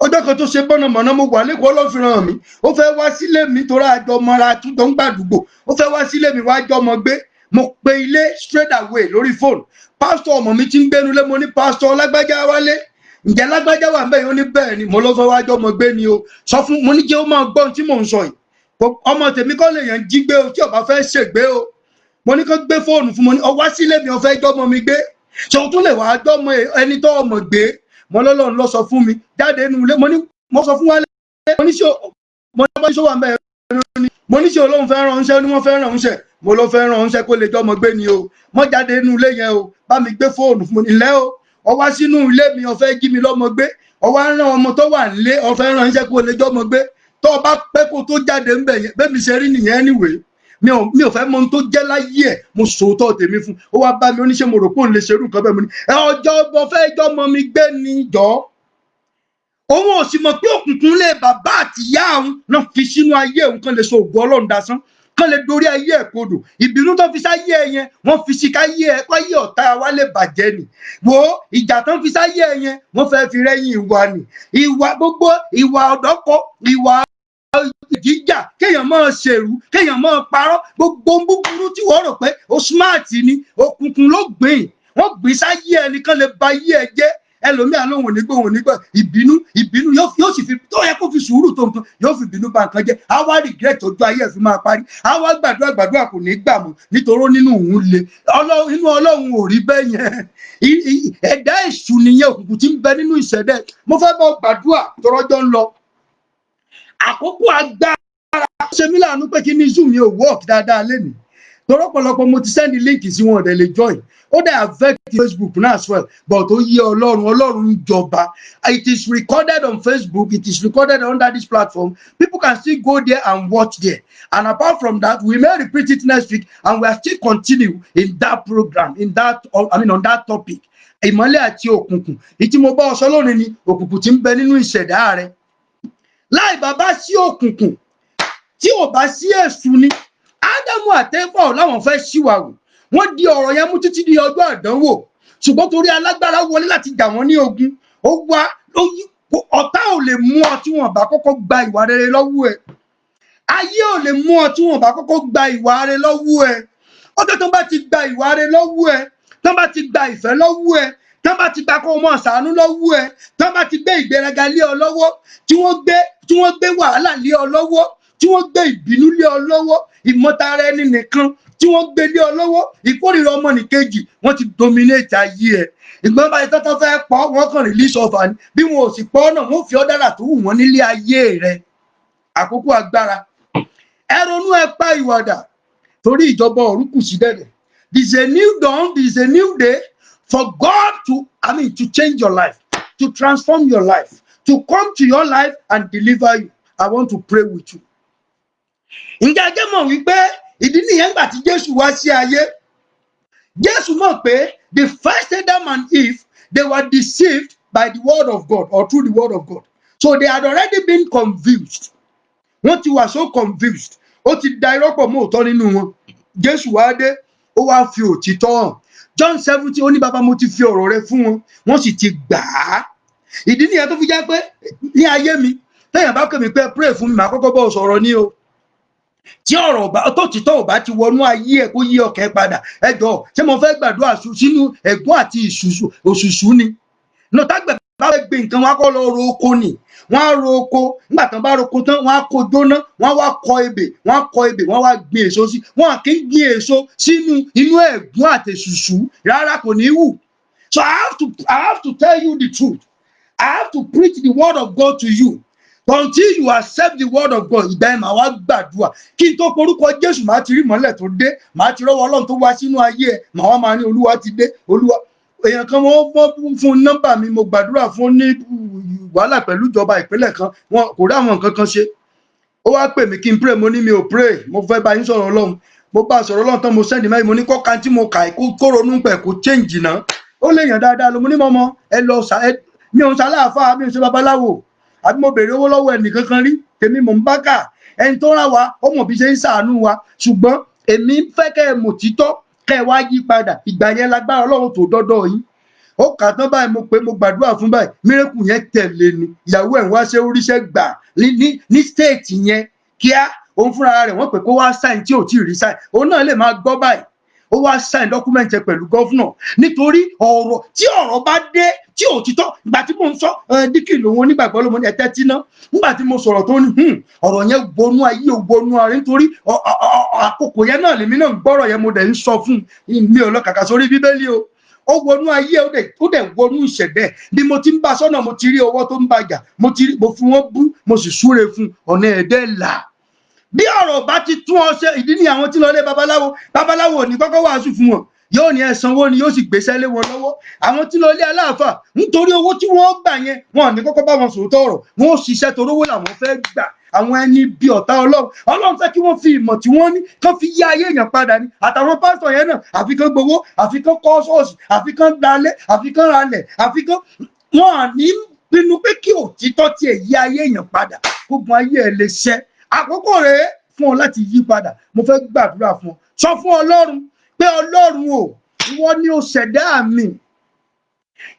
Ọjọ́ kan tó ṣe bọ́nàmọ́ná, mo wà lẹ́kọ̀ọ́, Ọlọ́run fi ràn mí. Ó fẹ́ wá sílé mi torí àjọ mọ́ra tó ń gbàdúgbò. Ó fẹ́ wá sílé mi wá jọmọ gbé. Mo pe ilé straight away lórí fóònù. Pásítọ̀ ọmọ mi ti ń gbénu lé. Mo ní, "Pásítọ̀ lágbájá wálé, ǹjẹ́ lágbájá wà bẹ́ẹ̀?" Ó ní bẹ́ẹ̀ ni. Mo lọ fẹ́ wá jọmọ gbé ni o. Sọ fún mo ní jẹ́ ó máa gbọ́ ohun tí mò ń sọ yìí. Ọmọ tèmi kọ́ lè yàn jí gbé o, tí ó bá fẹ́ ṣègbé o. Mo ní kó gbé fóònù fún. Mo ní, "Ó wá sílé mi, ó fẹ́ jọmọ mi gbé, ṣé o tún lè wàá jọmọ ẹni tó ọmọ gbé?" Mo lọ́lọ́run lọ sọ fún mi jáde nínú ilé. Mo ní, mo sọ fún wálé, mo ní ṣe mo ní bá ṣe wà mẹ́rin, mo ní ṣe olóhùn fẹ́ ránṣẹ́ ní wọ́n fẹ́ ránṣẹ́. Mo ló fẹ́ ránṣẹ́ kó lè jọmọ gbé ni o. Mo jáde nínú ilé yẹn o, bá mi gbé fóònù fún mi. Ilé o, ọ wá sínú ilé mi, ó fẹ́ jí mi lọ́mọ gbé, ọ wá rán ọmọ tó wà nílé, ó fẹ́ ránṣẹ́ kó lè jọmọ gbé. Tó o bá pẹ́ kó tó jáde ńbẹ̀ yẹn, bẹ́ẹ̀ mi ṣe rí nìyẹn. Anyway, mi ò fẹ́ mọ ohun tó jẹ́ láyé ẹ̀. Mo sòótọ́ tèmi fún. Ó wá bá mi, oníṣẹ́ mo rò pé òun lè ṣerú nǹkan bẹ́ẹ̀. Mo ní ẹ ọjọ́ mo fẹ́ jọmọ mi gbé ni jọ́. Òun ò sì mọ̀ pé òkùnkùn lé bàbá àtìyá òun náà fi sínú ayé òun, kan lè sọ ògo Ọlọ́run dasán, kán lè dorí ayé ẹ̀ kodò. Ìbínú tó fi sáyé ẹ yẹn, wọ́n fi sí káyé ẹ, káyé ọ̀tá wa lè bàjẹ́ ni. Wo ìjà tó ń fi sáyé ẹ yẹn, wọ́n fẹ́ fi rẹ́yìn ìwà ni. Ìwà gbogbo, ìwà ọ̀dọ́kọ, ìwà jíjà, kéèyàn máa ṣèrú, kéèyàn máa parọ́, gbogbo búburú tí wọ́n rò pé ó smart ni, òkùnkùn ló gbìn. Wọ́n gbìn sáyé ẹnì kan lè ba ayé ẹ jẹ́. Ẹlòmíà lóhùn onígbò òun nígbà ìbínú. Ìbínú yóò sì fi tó yẹ kó fi sùúrù tó nǹkan, yóò fi ìbínú ba nǹkan jẹ́. Á wá regret ojú ayé ẹ̀ fi máa parí. Á wá gbàdúrà gbàdúrà, kò ní gbà mọ́, nítorí nínú òun le. Inú Ọlọ́run ò rí bẹ́ẹ̀ yẹn. Ẹ̀dá èṣù nìyẹn, òkùnkùn tí ń bẹ nínú ìṣẹ̀dá ẹ̀. Mo fẹ́ bọ́ gbàdúrà tọrọjọ́ ń lọ. Àkókò agbára ṣe mí láàánú pé kí ní Zoom mi ò work dáadáa lénìí, torí ọ̀pọ̀lọpọ̀ mo ti send link sí wọn, ọ̀dẹ̀ lè join. Ó dẹ̀ affect Facebook náà as well, but ó yé Ọlọ́run. Ọlọ́run ń jọba. It is recorded on Facebook, it is recorded under this platform. People can still go there and watch there. And apart from that, we may repeat it next week and we are still continue in that program, in that, I mean, on that topic, ìmọ́lẹ̀ àti òkùnkùn. Ìtí mo bá ọ sọ lónìí ni òkùnkùn tí ń bẹ nínú ìṣẹ̀dá rẹ. Láì bàbá sí òkùnkùn, tí ò bá sí èṣù ni Ádámù àtẹ́fà láwọn fẹ́ ṣìwàwù. Wọ́n di ọ̀rọ̀ yẹn mú títí di ọjọ́ àdánwò, ṣùgbọ́n torí alágbára wọlé láti jà wọ́n ní ogun, ó wá ọ̀tá ò lè mú ọ tí wọ́n bá kọ́kọ́ gba ìwà rere lọ́wọ́ ẹ̀. Ayé ò lè mú ọ tí wọ́n bá kọ́kọ́ gba ìwà rere lọ́wọ́ ẹ̀. Ọjọ́ tó bá ti gba ìwà rere lọ́wọ́ ẹ̀, tó bá ti gba ìfẹ́ lọ́wọ́ ẹ̀, tó bá ti gba kó o mọ̀ ṣàánú lọ́wọ́ ẹ̀, tó bá ti gbé ìgbéraga lé ọ lọ́wọ́, tí wọ́n gbé wàhálà lé ọ lọ́wọ́, tí wọ́n gbé ìbínú lé ọ lọ́wọ́, ìmọ̀tara ẹni nìkan tí wọ́n gbé lé ọ lọ́wọ́, ìkórìíra ọmọnìkejì, wọ́n ti dominate ayé ẹ̀. Ìgbọ́n báyìí tọ́tọ́ fẹ́ pọ̀, wọ́n kàn release ọfà ni. Bí wọn ò sì pọ̀ náà, wọ́n fi ọ́ dára tó wù wọ́n nílé ayé rẹ̀. Àkókò agbára. Ẹ ronú, ẹ pa ìwàdà, torí ìjọba ọ̀run kù sí dẹ̀dẹ̀. This is a new dawn, this is a new day for God to, I mean, to change your life, to transform your life, to come to your life and deliver you. I want to pray with you. Ǹjẹ́ ẹ jẹ́ mọ̀ wípé ìdí nìyẹn gbà tí Jésù wá sí ayé? Jésù mọ̀ pé the first Adam and Eve, they were deceived by the word of God or through the word of God. So they had already been confused. Wọ́n ti wà so confused. Ó ti da irọ́ pọ̀ mọ́ òótọ́ nínú wọn. Jésù wá dé, ó wá fi òtítọ́ hàn. John 17, ó ní, "Bàbá, mo ti fi ọ̀rọ̀ rẹ fún wọn, wọ́n sì ti gbà á." Ìdí nìyẹn tó fi jẹ́ pé ní ayé mi, téèyàn bá pè mí pé pray fún mi, màá kọ́kọ́ bọ́ sọ̀rọ̀ ní o. Tí ọ̀rọ̀ ọba tó títọ́ ò bá ti wọnú ayé ẹ̀ kó yí ọkẹ́ padà, ẹ jọ̀ọ́, ṣé mo fẹ́ gbàdúrà sínú ẹ̀gún àti ìṣùṣù òṣùṣù ni? Nọtágbẹ̀ bá fẹ́ gbin nǹkan, wọn á kọ́ lọ ro oko ni. Wọ́n á ro oko, nígbà tán bá roko tán, wọ́n á kó jóná, wọ́n á wá kọ ebè, wọ́n á kọ ebè, wọ́n á wá gbin èso sí. Wọ́n kì í gbin èso sínú inú ẹ̀gún àti èṣùṣù rárá, kò ní wù. So I have to tell you the truth. I have to preach the word of God to you. Until you accept the word of God, ìgbà yẹn màá wá gbàdúrà. Kí n tó porúkọ Jésù, màá ti rí mọ́lẹ̀ tó dé, màá ti rọ́wọ́ Ọlọ́run tó wá sínú ayé ẹ̀, màá wá máa ní Olúwa ti dé, Olúwa. Èèyàn kan, wọ́n fún nọ́mbà mi, mo gbàdúrà fún ní wàhálà pẹ̀lú ìjọba ìpínlẹ̀ kan, wọn kò rí àwọn nǹkan kan ṣe. Ó wá pè mí kí n pray, mo ní mi ò pray, mo fẹ́ bá yín sọ̀rọ̀ Ọlọ́run. Mo bá a sọ̀rọ̀ Ọlọ́run tán, mo send mẹ́rin, mo ní kọ́ka tí mo kà kó ronú pẹ̀ kó change náà. Ó lè yàn dáadáa lọ. Mo ní mọ́mọ́ ẹ lọ sà ẹ, mi ò ń ṣaláàfáà, mi ò ń ṣe babaláwo, àbí mo béèrè owó lọ́wọ́ ẹnì kankan rí. Tèmi mò ń bá kà, ẹni tó rà wá, ó mọ̀ bí ṣe ń ṣàánú wa. Ṣùgbọ́n èmi ń fẹ́ kẹ́ ẹ mọ̀ títọ́, kẹ́ ẹ wá yí padà. Ìgbà yẹn lágbára Ọlọ́run tó dọ́dọ̀ yín. Ó kà tán báyìí, mo pé mo gbàdúrà fún báyìí, miracle yẹn tẹ̀lé ni. Ìyàwó ẹ̀ ń wá ṣe oríṣẹ́ gbà ní state yẹn kíá. Òun fúnra rẹ̀, wọ́n pè kó wá sign tí ò tí ì rí sign. Òun náà lè máa gbọ́ báyìí, ó wá sign document ẹ pẹ̀lú governor, nítorí ọ̀rọ̀ tí ọ̀rọ̀ bá dé tí òtítọ́. Ìgbà tí mò ń sọ díkì lòun onígbàgbọ́ ló mọ ní ẹ̀tẹ́ tí ná. Nígbà tí mo sọ̀rọ̀ tó ní ọ̀rọ̀ yẹn wọnú ayé, wọnú ara, nítorí àkókò yẹn náà lèmi náà ń gbọ́rọ̀ yẹn, mo dẹ̀ ń sọ fún un. Mi ò lọ kàkà sórí Bíbélì o. Ó wọnú ayé, ó dẹ̀ wọnú ìṣẹ̀dẹ̀. Bí mo ti ń bá sọ́nà, mo ti rí ọwọ́ tó ń bàjà, mo ti rí, mo fi wọ́n bú, mo sì súre fún ọ̀nà ẹ̀dẹ́ là. Bí ọ̀rọ̀ bá ti tún ọ ṣe, ìdí ni àwọn tí lọ lé babaláwo, babaláwo ò ní kọ́kọ́ wàásù fún wọn, yóò ní ẹ̀sánwó ni, yóò sì gbéṣẹ́ lé wọn lọ́wọ́. Àwọn tí lọ lé aláàfà, nítorí owó tí wọ́n gbà yẹn, wọn ò ní kọ́kọ́ bá wọn sòótọ́ ọ̀rọ̀, wọn ò ṣiṣẹ́ torí owó làwọn fẹ́ gbà. Àwọn ẹni bí ọ̀tá Ọlọ́run, Ọlọ́run fẹ́ kí wọ́n fi ìmọ̀ tí wọ́n ní kán fi yí ayé èèyàn padà ni. Àtàwọn pásítọ̀ yẹn náà, àfi kán gbowó, àfi kán kọ́ ṣọ́ọ̀ṣì, àfi kán dalé, àfi kán ralẹ̀, àfi kán wọn à ní pinnu pé kí òtítọ́ tiẹ̀ yí ayé èèyàn padà, gbogbo ayé ẹ̀ lè ṣẹ́. Àkókò rèé fún ọ láti yí padà. Mo fẹ́ gbàdúrà fún ọ. Sọ fún Ọlọ́run pé, "Ọlọ́run o, ìwọ ni o ṣẹ̀dá mi,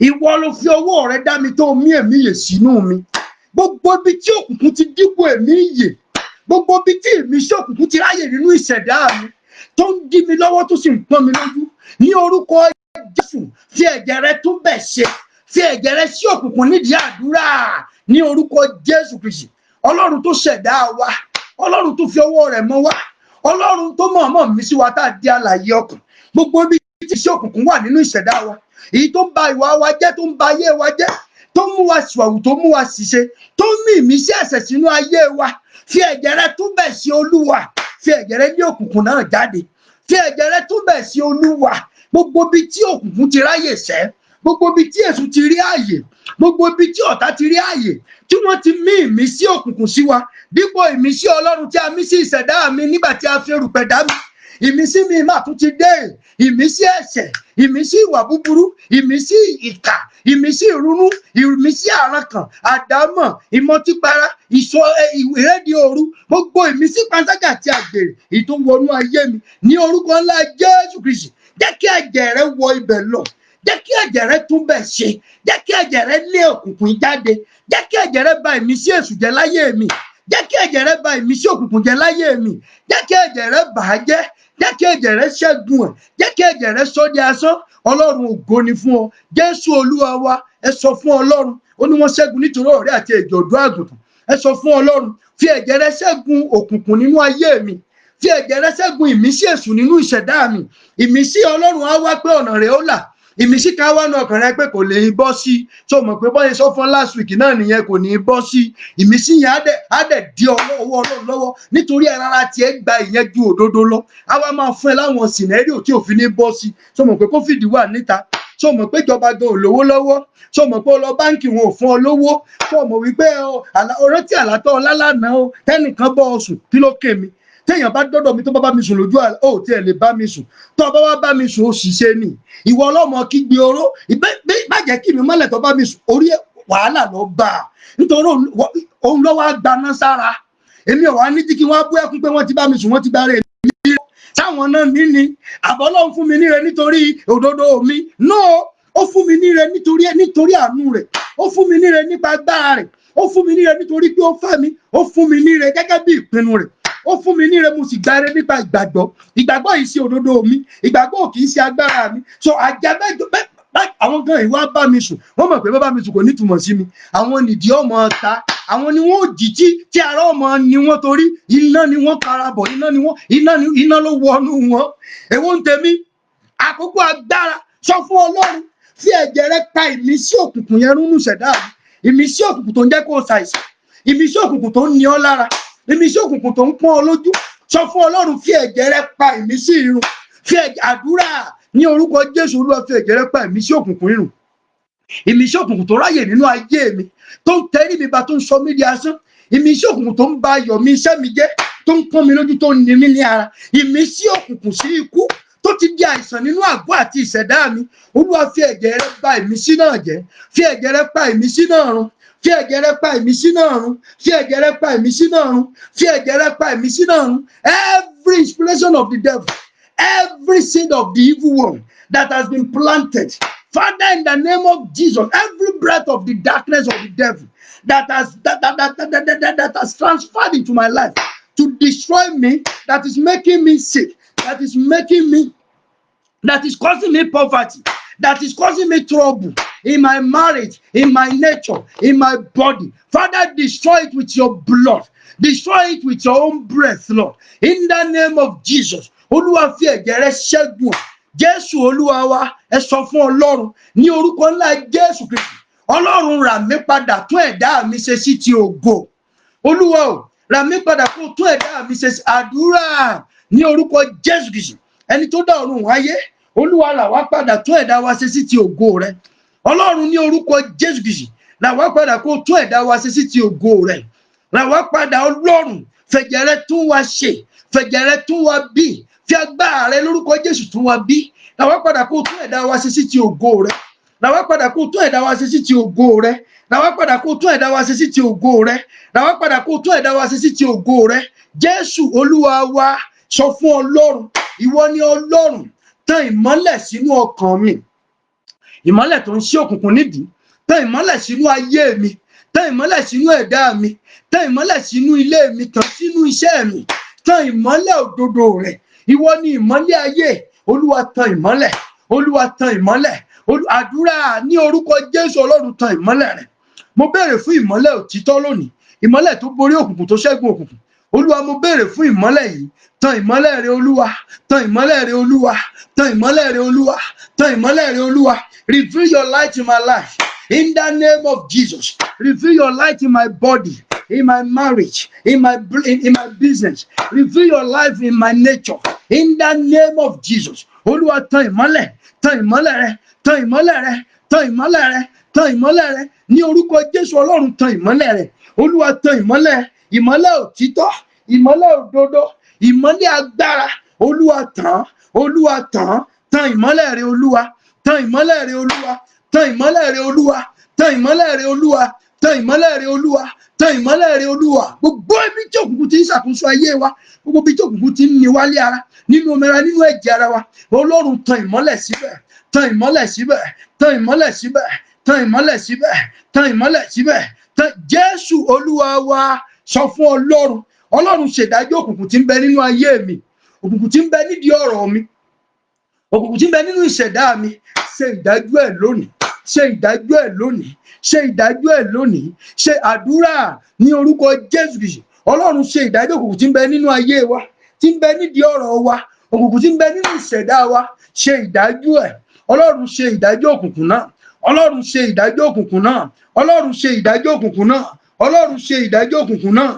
ìwọ ló fi ọwọ́ rẹ dá mi, tó mí ẹ̀mí yè sínú mi. Gbogbo ibi tí òkùnkùn ti dípò ẹ̀mí yè, gbogbo ibi tí ìmísí òkùnkùn ti ráyè nínú ìṣẹ̀dá mi, tó ń dí mi lọ́wọ́, tó sì ń pọ́n mi lójú, ní orúkọ Jésù, fi ẹ̀jẹ̀ rẹ tún bẹ̀ ṣe. Fi ẹ̀jẹ̀ rẹ sí òkùnkùn nídìí." Àdúrà ní orúkọ Jésù Kristi. Ọlọ́run tó ṣẹ̀dá wa, Ọlọ́run tó fi ọwọ́ rẹ̀ mọ́ wa, Ọlọ́run tó mọ̀ọ́mọ̀ mí sí wa tá a di alààyè ọkàn, gbogbo ibi tí iṣẹ́ òkùnkùn wà nínú ìṣẹ̀dá wa, èyí tó ń ba ìwà wa jẹ́, tó ń ba ayé wa jẹ́, tó mú wa ṣìwàwù, tó mú wa ṣìṣe, tó mú ìmísí ẹ̀ṣẹ̀ sínú ayé wa, fi ẹ̀jẹ̀ rẹ tún bẹ̀ sí. Olúwa, fi ẹ̀jẹ̀ rẹ lé òkùnkùn náà jáde. Fi ẹ̀jẹ̀ rẹ tún bẹ̀ sí. Olúwa, gbogbo ibi tí òkùnkùn ti ráyè sẹ́, gbogbo ibi tí èṣù ti rí ààyè, gbogbo ibi tí ọ̀tá ti rí ààyè, tí wọ́n ti mí ìmísí òkùnkùn sí wa dípò ìmísí Ọlọ́run tí a mí sí ìṣẹ̀dá mi nígbà tí a fi erùpẹ̀ dá mi, ìmísí mi mà tún ti dé. Ìmísí ẹ̀ṣẹ̀, ìmísí ìwà búburú, ìmísí ìkà, ìmísí ìrunú, ìmísí àrankàn, àdámọ̀, ìmọtípara, ìsọ ìrédìí òru, gbogbo ìmísí panṣágà àti àgbèrè èyí tó wọnú ayé mi, ní orúkọ ńlá Jésù Kristi, jẹ́ kí ẹ̀jẹ̀ rẹ wọ ibẹ̀ lọ. Jẹ́ kí ẹ̀jẹ̀ rẹ tún bẹ̀ ṣe. Jẹ́ kí ẹ̀jẹ̀ rẹ lé òkùnkùn jáde. Jẹ́ kí ẹ̀jẹ̀ rẹ bà ìmísí èṣù jẹ́ láyé mi. Jẹ́ kí ẹ̀jẹ̀ rẹ bà ìmísí òkùnkùn jẹ́ láyé mi. Jẹ́ kí ẹ̀jẹ̀ rẹ bà á jẹ́. Jẹ́ kí ẹ̀jẹ̀ rẹ ṣẹ́gun ẹ̀. Jẹ́ kí ẹ̀jẹ̀ rẹ sọ di asán. Ọlọ́run, ògo ni fún ọ. Jésù Olúwa wa. Ẹ sọ fún Ọlọ́run. Ó ní wọ́n ṣẹ́gun nítorí ọ̀rẹ́ àti ẹ̀jẹ̀ ọ̀dọ́ àgùntàn. Ẹ sọ fún Ọlọ́run, fi ẹ̀jẹ̀ rẹ ṣẹ́gun òkùnkùn nínú ayé mi. Fi ẹ̀jẹ̀ rẹ ṣẹ́gun ìmísí èṣù nínú ìṣẹ̀dá mi. Ìmísí Ọlọ́run á wá pé ọ̀nà rẹ̀ ó là. Ìmísí ká wá nu ọkàn rẹ pé kò lè bọ́ sí i. Tó mọ̀ pé bọ́yẹ sọ fún last week náà nìyẹn, kò ní í bọ́ sí i. Ìmísí yẹn á dẹ̀ di ọwọ́ Ọlọ́run lọ́wọ́, nítorí ẹran ara tiẹ̀ gba ìyẹn ju òdodo lọ. Á wá máa fún ẹ láwọn scenario tí òfin ní bọ́ sí i. Tó mọ̀ pé COVID wà níta? Tó mọ̀ pé ìjọba gan ò lówó lọ́wọ́? Tó mọ̀ pé ó lọ báǹkì, wọn ò fún ọ lówó? Tó mọ̀ wípé ọ̀rọ̀ tí àlátọ́ ọlá lánàá o, tẹ́nìkan bọ́ ọ sùn? Kí ló kè mí téèyàn bá dọ́dọ̀ mi, tó bá bá mi sùn lójú àlá? Ó tiẹ̀ lè bá mi sùn. Tó bá wá bá mi sùn, ó sì ṣe ni ìwọ ọlọ́mọ kígbe oró má jẹ́ kí mi mọ́lẹ̀. Tó bá mi sùn, orí wàhálà lọ bá a, nítorí òun lọ́wọ́ á gbaná sára. Èmi ò wá ní jí kí wọ́n á bú ẹkún pé wọ́n ti bá mi sùn, wọ́n ti gbára èmi. Sáwọn náà ní àbọ̀ Ọlọ́run fún mi níre nítorí òdodo mi? No, ó fún mi níre nítorí àánú rẹ̀. Ó fún mi níre nípa agbára rẹ̀. Ó fún mi níre nítorí pé ó fẹ́ mi. Ó fún mi níre gẹ́gẹ́ bí ìpinnu rẹ̀. Ó fún mi níre, mo sì gba ire nípa ìgbàgbọ́. Ìgbàgbọ́ yìí ṣe òdodo mi, ìgbàgbọ́ ò kì í ṣe agbára mi. So àjẹbẹ́jọ bẹ́ẹ̀, àwọn gan ìwà bá mi sùn, wọ́n mọ̀ pé bá mi sùn kò nítumọ̀ sí mi. Àwọn nìdí ọmọ ta, àwọn ni wọ́n ò jí tí ara ọmọ ni wọ́n, torí iná ni wọ́n karabọ̀, iná ni wọ́n, iná ni, iná ló wọnú wọn. Èwo ń tèmi? Àkókò agbára. Sọ fún Ọlọ́run, fi ẹ̀jẹ̀ rẹ pa ìmísí òkùnkùn yẹn rúnú ṣẹ̀dá mi. Ìmísí òkùnkùn tó ń jẹ́ kó o ṣàìsàn, ìmísí òkùnkùn tó ń ní ọ lára, ìmísí òkùnkùn tó ń pọ́n ọ lójú. Sọ fún Ọlọ́run, fi ẹ̀jẹ̀ rẹ pa ìmísí irun. Fi ẹ̀jẹ̀ àdúrà ní orúkọ Jésù. Olúwa, fi ẹ̀jẹ̀ rẹ pa ìmísí òkùnkùn irun, ìmísí òkùnkùn tó ráyè nínú ayé mi, tó ń tẹrí mi ba, tó ń sọ mí di asán, ìmísí òkùnkùn tó ń ba ayọ̀ mi, iṣẹ́ mi jẹ́, tó ń pọ́n mi lójú, tó ń ní mí ní ara, ìmísí òkùnkùn sí ikú tó ti di àìsàn nínú àgọ́ àti ìṣẹ̀dá mi. Olúwa, fi ẹ̀jẹ̀ rẹ bà ìmísí náà jẹ́. Fi ẹ̀jẹ̀ rẹ pa ìmísí náà run. Fi ẹ̀jẹ̀ rẹ pa ìmísí náà run. Fi ẹ̀jẹ̀ rẹ pa ìmísí náà run. Fi ẹ̀jẹ̀ rẹ pa ìmísí náà run. Every inspiration of the devil, every seed of the evil one that has been planted, Father, in the name of Jesus, every breath of the darkness of the devil that has transferred into my life to destroy me, that is making me sick, that is making me, that is causing me poverty, that is causing me trouble in my marriage, in my nature, in my body. Father, destroy it with your blood. Destroy it with your own breath, Lord. In the name of Jesus. Olúwa, fi ẹ̀jẹ̀ rẹ ṣẹ́gun. Jésù Olúwa wa. Ẹ sọ fún Ọlọ́run ní orúkọ ńlá Jésù Kristi. Ọlọ́run, rà mí padà, tún ẹ̀dá mi ṣe sí ti ògo. Olúwa o, rà mí padà, kó tún ẹ̀dá mi ṣe sí. Àdúrà ní orúkọ Jésù Kristi. Ẹni tó dá ọ̀run wáyé. Olúwa, rà wá padà, tún ẹ̀dá wa ṣe sí ti ògo rẹ. Ọlọ́run, ní orúkọ Jésù Kristi, rà wá padà, kó tún ẹ̀dá wa ṣe sí ti ògo rẹ. Rà wá padà, Ọlọ́run. Fẹ̀jẹ̀ rẹ tún wa ṣe, fẹ̀jẹ̀ rẹ tún wa bí, fi agbára rẹ lórúkọ Jésù tún wa bí. Rà wá padà, kó tún ẹ̀dá wa ṣe sí ti ògo rẹ. Rà wá padà, kó tún ẹ̀dá wa ṣe sí ti ògo rẹ. Rà wá padà, kó tún ẹ̀dá wa ṣe sí ti ògo rẹ. Rà wá padà, kó tún ẹ̀dá wa ṣe sí ti ògo rẹ. Jésù Olúwa wa. Sọ fún Ọlọ́run, ìwọ ni Ọlọ́run, tan ìmọ́lẹ̀ sínú ọkàn mi, ìmọ́lẹ̀ tó ń ṣí òkùnkùn nídìí. Tan ìmọ́lẹ̀ sínú ayé mi, tan ìmọ́lẹ̀ sínú ẹ̀dá mi, tan ìmọ́lẹ̀ sínú ilé mi, tàn sínú iṣẹ́ mi, tan ìmọ́lẹ̀ òdodo rẹ̀. Ìwọ ni ìmọ́lẹ̀ ayé. Olúwa, tan ìmọ́lẹ̀. Olúwa, tan ìmọ́lẹ̀. Àdúrà ní orúkọ Jésù. Ọlọ́run, tan ìmọ́lẹ̀ rẹ̀. Mo béèrè fún ìmọ́lẹ̀ òtítọ́ lónìí, ìmọ́lẹ̀ tó borí òkùnkùn, tó ṣẹ́gun òkùnkùn. Olúwa, mo béèrè fún ìmọ́lẹ̀ yìí. Tan ìmọ́lẹ̀ rẹ, Olúwa. Tan ìmọ́lẹ̀ rẹ, Olúwa. Tan ìmọ́lẹ̀ rẹ, Olúwa. Tan ìmọ́lẹ̀ rẹ, Olúwa. Reveal your light in my life in the name of Jesus. Reveal your light in my body, in my marriage, in my business. Reveal your life in my nature in the name of Jesus. Olúwa, tan ìmọ́lẹ̀, tan ìmọ́lẹ̀ rẹ, tan ìmọ́lẹ̀ rẹ, tan ìmọ́lẹ̀ rẹ, tan ìmọ́lẹ̀ rẹ ní orúkọ Jésù. Ọlọ́run, tan ìmọ́lẹ̀ rẹ. Olúwa, tan ìmọ́lẹ̀, ìmọ́lẹ̀ òtítọ́, ìmọ́lẹ̀ òdodo, ìmọ́lẹ̀ agbára. Olúwa, tàn. Olúwa, tàn. Tan ìmọ́lẹ̀ rẹ, Olúwa. Tan ìmọ́lẹ̀ rẹ, Olúwa. Tan ìmọ́lẹ̀ rẹ, Olúwa. Tan ìmọ́lẹ̀ rẹ, Olúwa. Tan ìmọ́lẹ̀ rẹ, Olúwa. Tan ìmọ́lẹ̀ rẹ, Olúwa. Gbogbo ibi tí òkùnkùn ti ń ṣàkóso ayé wa, gbogbo ibi tí òkùnkùn ti ń ní wálé ara, nínú omira, nínú ẹ̀jẹ̀ ara wa, Ọlọ́run, tan ìmọ́lẹ̀ síbẹ̀. Tan ìmọ́lẹ̀ síbẹ̀. Tan ìmọ́lẹ̀ síbẹ̀. Tan ìmọ́lẹ̀ síbẹ̀. Tan ìmọ́lẹ̀ síbẹ̀. Tan. Jésù Olúwa wa. Sọ fún Ọlọ́run, Ọlọ́run, ṣèdájọ́ òkùnkùn tí ń bẹ nínú ayé mi, òkùnkùn tí ń bẹ nídìí ọ̀rọ̀ mi, òkùnkùn tí ń bẹ nínú ìṣẹ̀dá mi. Ṣe ìdájọ́ ẹ̀ lónìí. Ṣe ìdájọ́ ẹ̀ lónìí. Ṣe ìdájọ́ ẹ̀ lónìí. Ṣe àdúrà ní orúkọ Jésù Kristi. Ọlọ́run, ṣe ìdájọ́ òkùnkùn tí ń bẹ nínú ayé wa, tí ń bẹ nídìí ọ̀rọ̀ wa, òkùnkùn tí ń bẹ nínú ìṣẹ̀dá wa. Ṣe ìdájọ́ ẹ̀. Ọlọ́run, ṣe ìdájọ́ òkùnkùn náà. Ọlọ́run, ṣe ìdájọ́ òkùnkùn náà. Ọlọ́run, ṣe ìdájọ́ òkùnkùn náà. Ọlọ́run, ṣe ìdájọ́ òkùnkùn náà.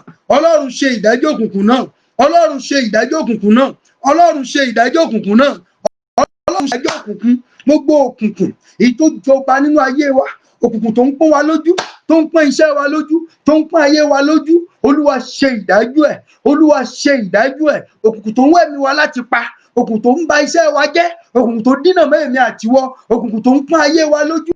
Ọlọ́run, ṣe ìdájọ́ òkùnkùn náà. Ọlọ́run, ṣe ìdájọ́ òkùnkùn náà. Ọlọ́run, ṣe ìdájọ́ òkùnkùn náà. Ọlọ́run, ṣe ìdájọ́ òkùnkùn. Gbogbo òkùnkùn èyí tó jọba nínú ayé wa, òkùnkùn tó ń pọ́n wa lójú, tó ń pọ́n iṣẹ́ wa lójú, tó ń pọ́n ayé wa lójú, Olúwa, ṣe ìdájọ́ ẹ̀. Olúwa, ṣe ìdájọ́ ẹ̀. Òkùnkùn tó ń wẹ̀mí wa láti pa, òkùnkùn tó ń ba iṣẹ́ wa jẹ́, òkùnkùn tó dínà mọ́ èmi àtiwọ́, òkùnkùn tó ń pọ́n ayé wa lójú,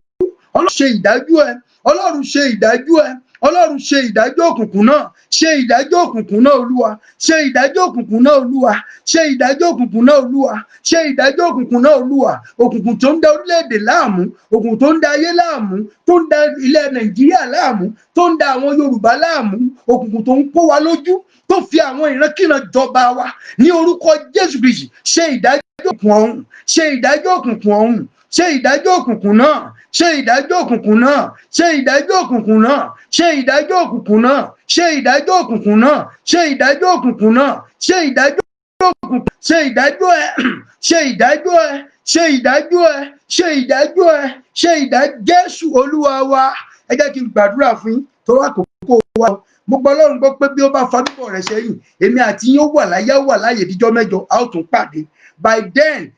Ọlọ́run, ṣe ìdájọ́ ẹ̀. Ọlọ́run, ṣe ìdájọ́ ẹ̀. Ọlọ́run, ṣe ìdájọ́ òkùnkùn náà, ṣe ìdájọ́ òkùnkùn náà, Olúwa. Ṣe ìdájọ́ òkùnkùn náà, Olúwa. Ṣe ìdájọ́ òkùnkùn náà, Olúwa. Ṣe ìdájọ́ òkùnkùn náà, Olúwa. Òkùnkùn tó ń da orílẹ̀-èdè láàmú, òkùnkùn tó ń da ayé láàmú, tó ń da ilẹ̀ Nàìjíríà láàmú, tó ń da àwọn Yorùbá láàmú, òkùnkùn tó ń kó wa lójú, tó fi àwọn ìrankíran jọba wa, ní orúkọ Jésù Kristi, ṣe ìdájọ́ òkùnkùn ọ̀hún, ṣe ìdájọ́ òkùnkùn ọ̀hún, ṣe ìdájọ́ òkùnkùn náà, ṣe ìdájọ́ òkùnkùn náà, ṣe ìdájọ́ òkùnkùn náà, ṣe ìdájọ́ òkùnkùn náà, ṣe ìdájọ́ òkùnkùn náà, ṣe ìdájọ́ òkùnkùn náà, ṣe ìdájọ́ òkùnkùn, ṣe ìdájọ́ ẹ, ṣe ìdájọ́ ẹ, ṣe ìdájọ́ ẹ, ṣe ìdájọ́ ẹ, ṣe ìdájọ́. Jésù Olúwa wa. Ẹ jẹ́ kí n gbàdúrà fún yín torí àkókò wa. Mo gbọ́ Ọlọ́run gbọ́ pé bí ó bá fa bíbọ̀ rẹ̀ sẹ́yìn, èmi àti yín ó wà láyé, ó wà láàyè díjọ́ 8, a ó tún pàdé. By then,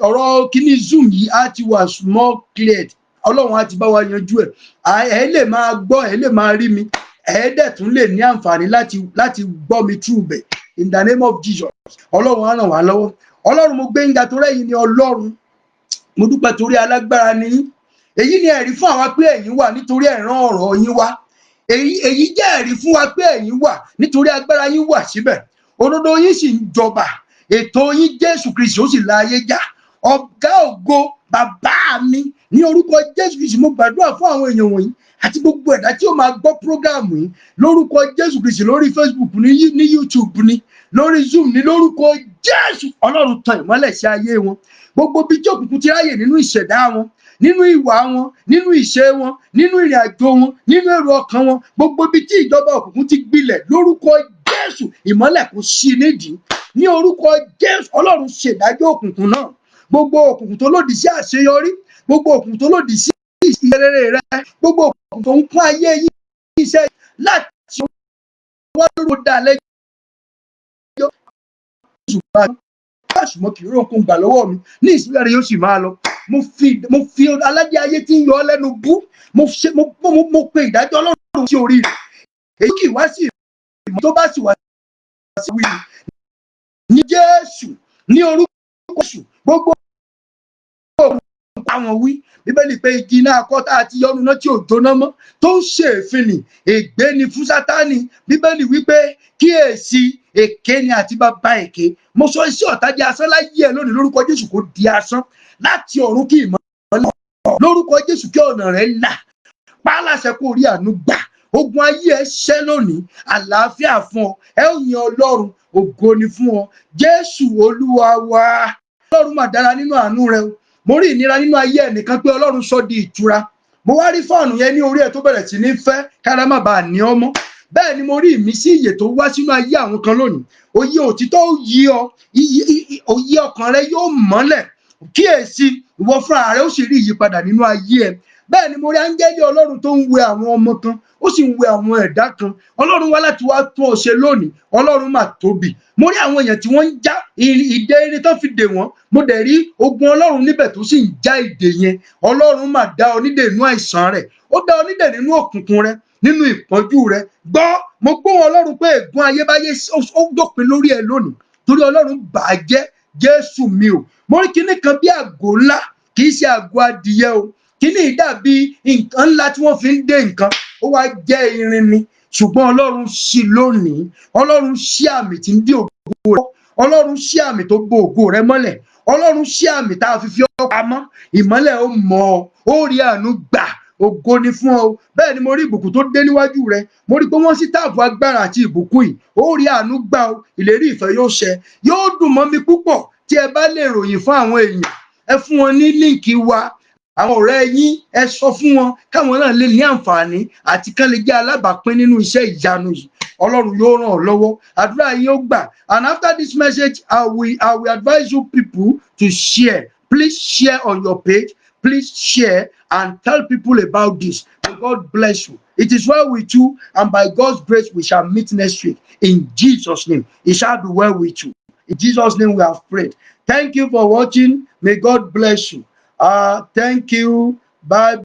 ọ̀rọ̀ kíní Zoom yìí á ti wà more cleared. Ọlọ́run á ti bá wa yanjú ẹ̀. Ẹ lè máa gbọ́, ẹ lè máa rí mi, ẹ dẹ̀ tún lè ní àǹfààní láti gbọ́ mi through bẹ̀. In the name of Jesus, Ọlọ́run á ràn wá lọ́wọ́. Ọlọ́run, mo gbé yín ga torí ẹ̀yin ni Ọlọ́run. Mo dúpẹ́ torí alágbára ni yín. Èyí ni ẹ̀rí fún àwa pé ẹ̀yin wà, nítorí ẹ rán ọ̀rọ̀ yín wá. Èyí jẹ́ ẹ̀rí fún wa pé ẹ̀yin wà, nítorí agbára yín wà síbẹ̀, òdodo yín sì ń jọba, ètò yín, Jésù Kristi, ó sì la ayé já. Ọ̀gá ògo, bàbá mi, ní orúkọ Jésù Kristi, mo gbàdúrà fún àwọn èèyàn wọ̀nyí àti gbogbo ẹ̀dá tí ó máa gbọ́ program yìí lórúkọ Jésù Kristi, lórí Facebook ní, ní YouTube ní, lórí Zoom ní, lórúkọ Jésù. Ọlọ́run, tan ìmọ́lẹ̀ sí ayé wọn. Gbogbo bí tí òkùnkùn ti ráyè nínú ìṣẹ̀dá wọn, nínú ìwà wọn, nínú ìṣe wọn, nínú ìrìn àjò wọn, nínú èrò ọkàn wọn, gbogbo bí tí ìjọba òkùnkùn ti gbilẹ̀, lórúkọ Jésù, ìmọ́lẹ̀ kò sí nídìí. Ní orúkọ Jésù, Ọlọ́run, ṣèdájọ́ òkùnkùn náà. Gbogbo òkùnkùn tó lòdì sí àṣeyọrí, gbogbo òkùnkùn tó lòdì sí ìrere rẹ, gbogbo òkùnkùn tó ń kún ayé yín iṣẹ́ láti wá lóru dá lẹ́jọ́, ṣùgbọ́n kì í rónkun gbà lọ́wọ́ mi ní ìsìlẹ̀ rẹ̀, yóò sì máa lọ. Mo fi aládé ayé tí ń yọ ọ́ lẹ́nu bú. Mo ṣe mo mo mo pe ìdájọ́ Ọlọ́run sí orí rẹ̀. Èyí kì í wá sí ìmọ̀, tó bá sì wá sí wí ní Jésù, ní orúkọ Jésù, gbogbo àwọn wí Bíbélì pé igi náà kọ́ tá a ti yọnu náà tí ò jóná mọ́, tó ń ṣe èéfín ni, ègbé ni fún Sátánì. Bíbélì wípé, "Kíyèsí, èké ni àti bàbá èké." Mo sọ iṣẹ́ ọ̀tá di asán láyé ẹ lónìí. Lórúkọ Jésù, kó di asán. Láti ọ̀run, kí ìmọ́lẹ̀. Lórúkọ Jésù, kí ọ̀nà rẹ̀ là. Pálàṣẹ kó rí àánú gbà. Ogun ayé ẹ ṣẹ́ lónìí. Àlàáfíà fún ọ. Ẹ ó yin Ọlọ́run. Ògo ni fún ọ, Jésù Olúwa wa. Ọlọ́run mà dára nínú àánú rẹ o. Mo rí ìnira nínú ayé ẹnìkan pé Ọlọ́run sọ di ìtura. Mo wá rí fan yẹn ní orí ẹ̀ tó bẹ̀rẹ̀ sí ní fẹ́ kára má bàa ní ọmọ. Bẹ́ẹ̀ ni mo rí ìmísí ìyè tó wá sínú ayé àwọn kan lónìí. Òye òtítọ́ ó yí ọ, òye ọkàn rẹ yóò mọ́lẹ̀. Kíyèsí, ìwọ fúnra rẹ ó sì rí ìyípadà nínú ayé ẹ. Bẹ́ẹ̀ ni mo rí áńgẹ́lì Ọlọ́run tó ń wẹ àwọn ọmọ kan, ó sì ń wẹ àwọn ẹ̀dá kan. Ọlọ́run wá láti wá tún ọ ṣe lónìí. Ọlọ́run mà tóbi. Mo rí àwọn èèyàn tí wọ́n ń já ìdè irin tó fi dè wọ́n. Mo dẹ̀ rí ogun Ọlọ́run níbẹ̀ tó sì ń já ìdè yẹn. Ọlọ́run mà dá ọ nídè nínú àìsàn rẹ̀, ó dá ọ nídè nínú òkùnkùn rẹ̀, nínú ìpọ́njú rẹ̀. Gbọ́, mo gbóhùn Ọlọ́run pé ègún ayébáyé ó dópin lórí ẹ lónìí, torí Ọlọ́run bà á jẹ́. Jésù mi ò. Mo rí kinní kan bí àgò ńlá, kì í ṣe àgò adìyẹ o. Kinní yìí dàbí nǹkan ńlá tí wọ́n fi ń dé nǹkan, ó wá jẹ́ irin ni, ṣùgbọ́n Ọlọ́run ṣí lónìí. Ọlọ́run ṣí àmì tí ń dí ògo rẹ. Ọlọ́run ṣí àmì tó bo ògo rẹ mọ́lẹ̀. Ọlọ́run ṣí àmì tá a fi fi ọ́ pamọ́. Ìmọ́lẹ̀ ó mọ̀ ọ́, ó rí àánú gbà. Ògo ni fún ọ. Bẹ́ẹ̀ ni mo rí ìbùkún tó dé níwájú rẹ. Mo rí pé wọ́n sí tap agbára àti ìbùkún yìí. Ó rí àánú gbà o. Ìlérí ìfẹ́ yóò ṣẹ. Yóò dùn mọ́ mi púpọ̀ tí ẹ bá lè ròyìn fún àwọn èèyàn. Ẹ fún wọn ní link wa. Àwọn ọ̀rẹ́ yín, ẹ sọ fún wọn káwọn náà lè ní àǹfààní àti kán lè jẹ́ alábàápín nínú iṣẹ́ ìyanu yìí. Ọlọ́run yóò ràn ọ́ lọ́wọ́, àdúrà yín ó gbà. And after this message, I will advise you people to share. Please share on your page. Please share and tell people about this. May God bless you. It is well with you, and by God's grace we shall meet next week. In Jesus' name, it shall be well with you. In Jesus' name we have prayed. Thank you for watching. May God bless you. Thank you. Bye.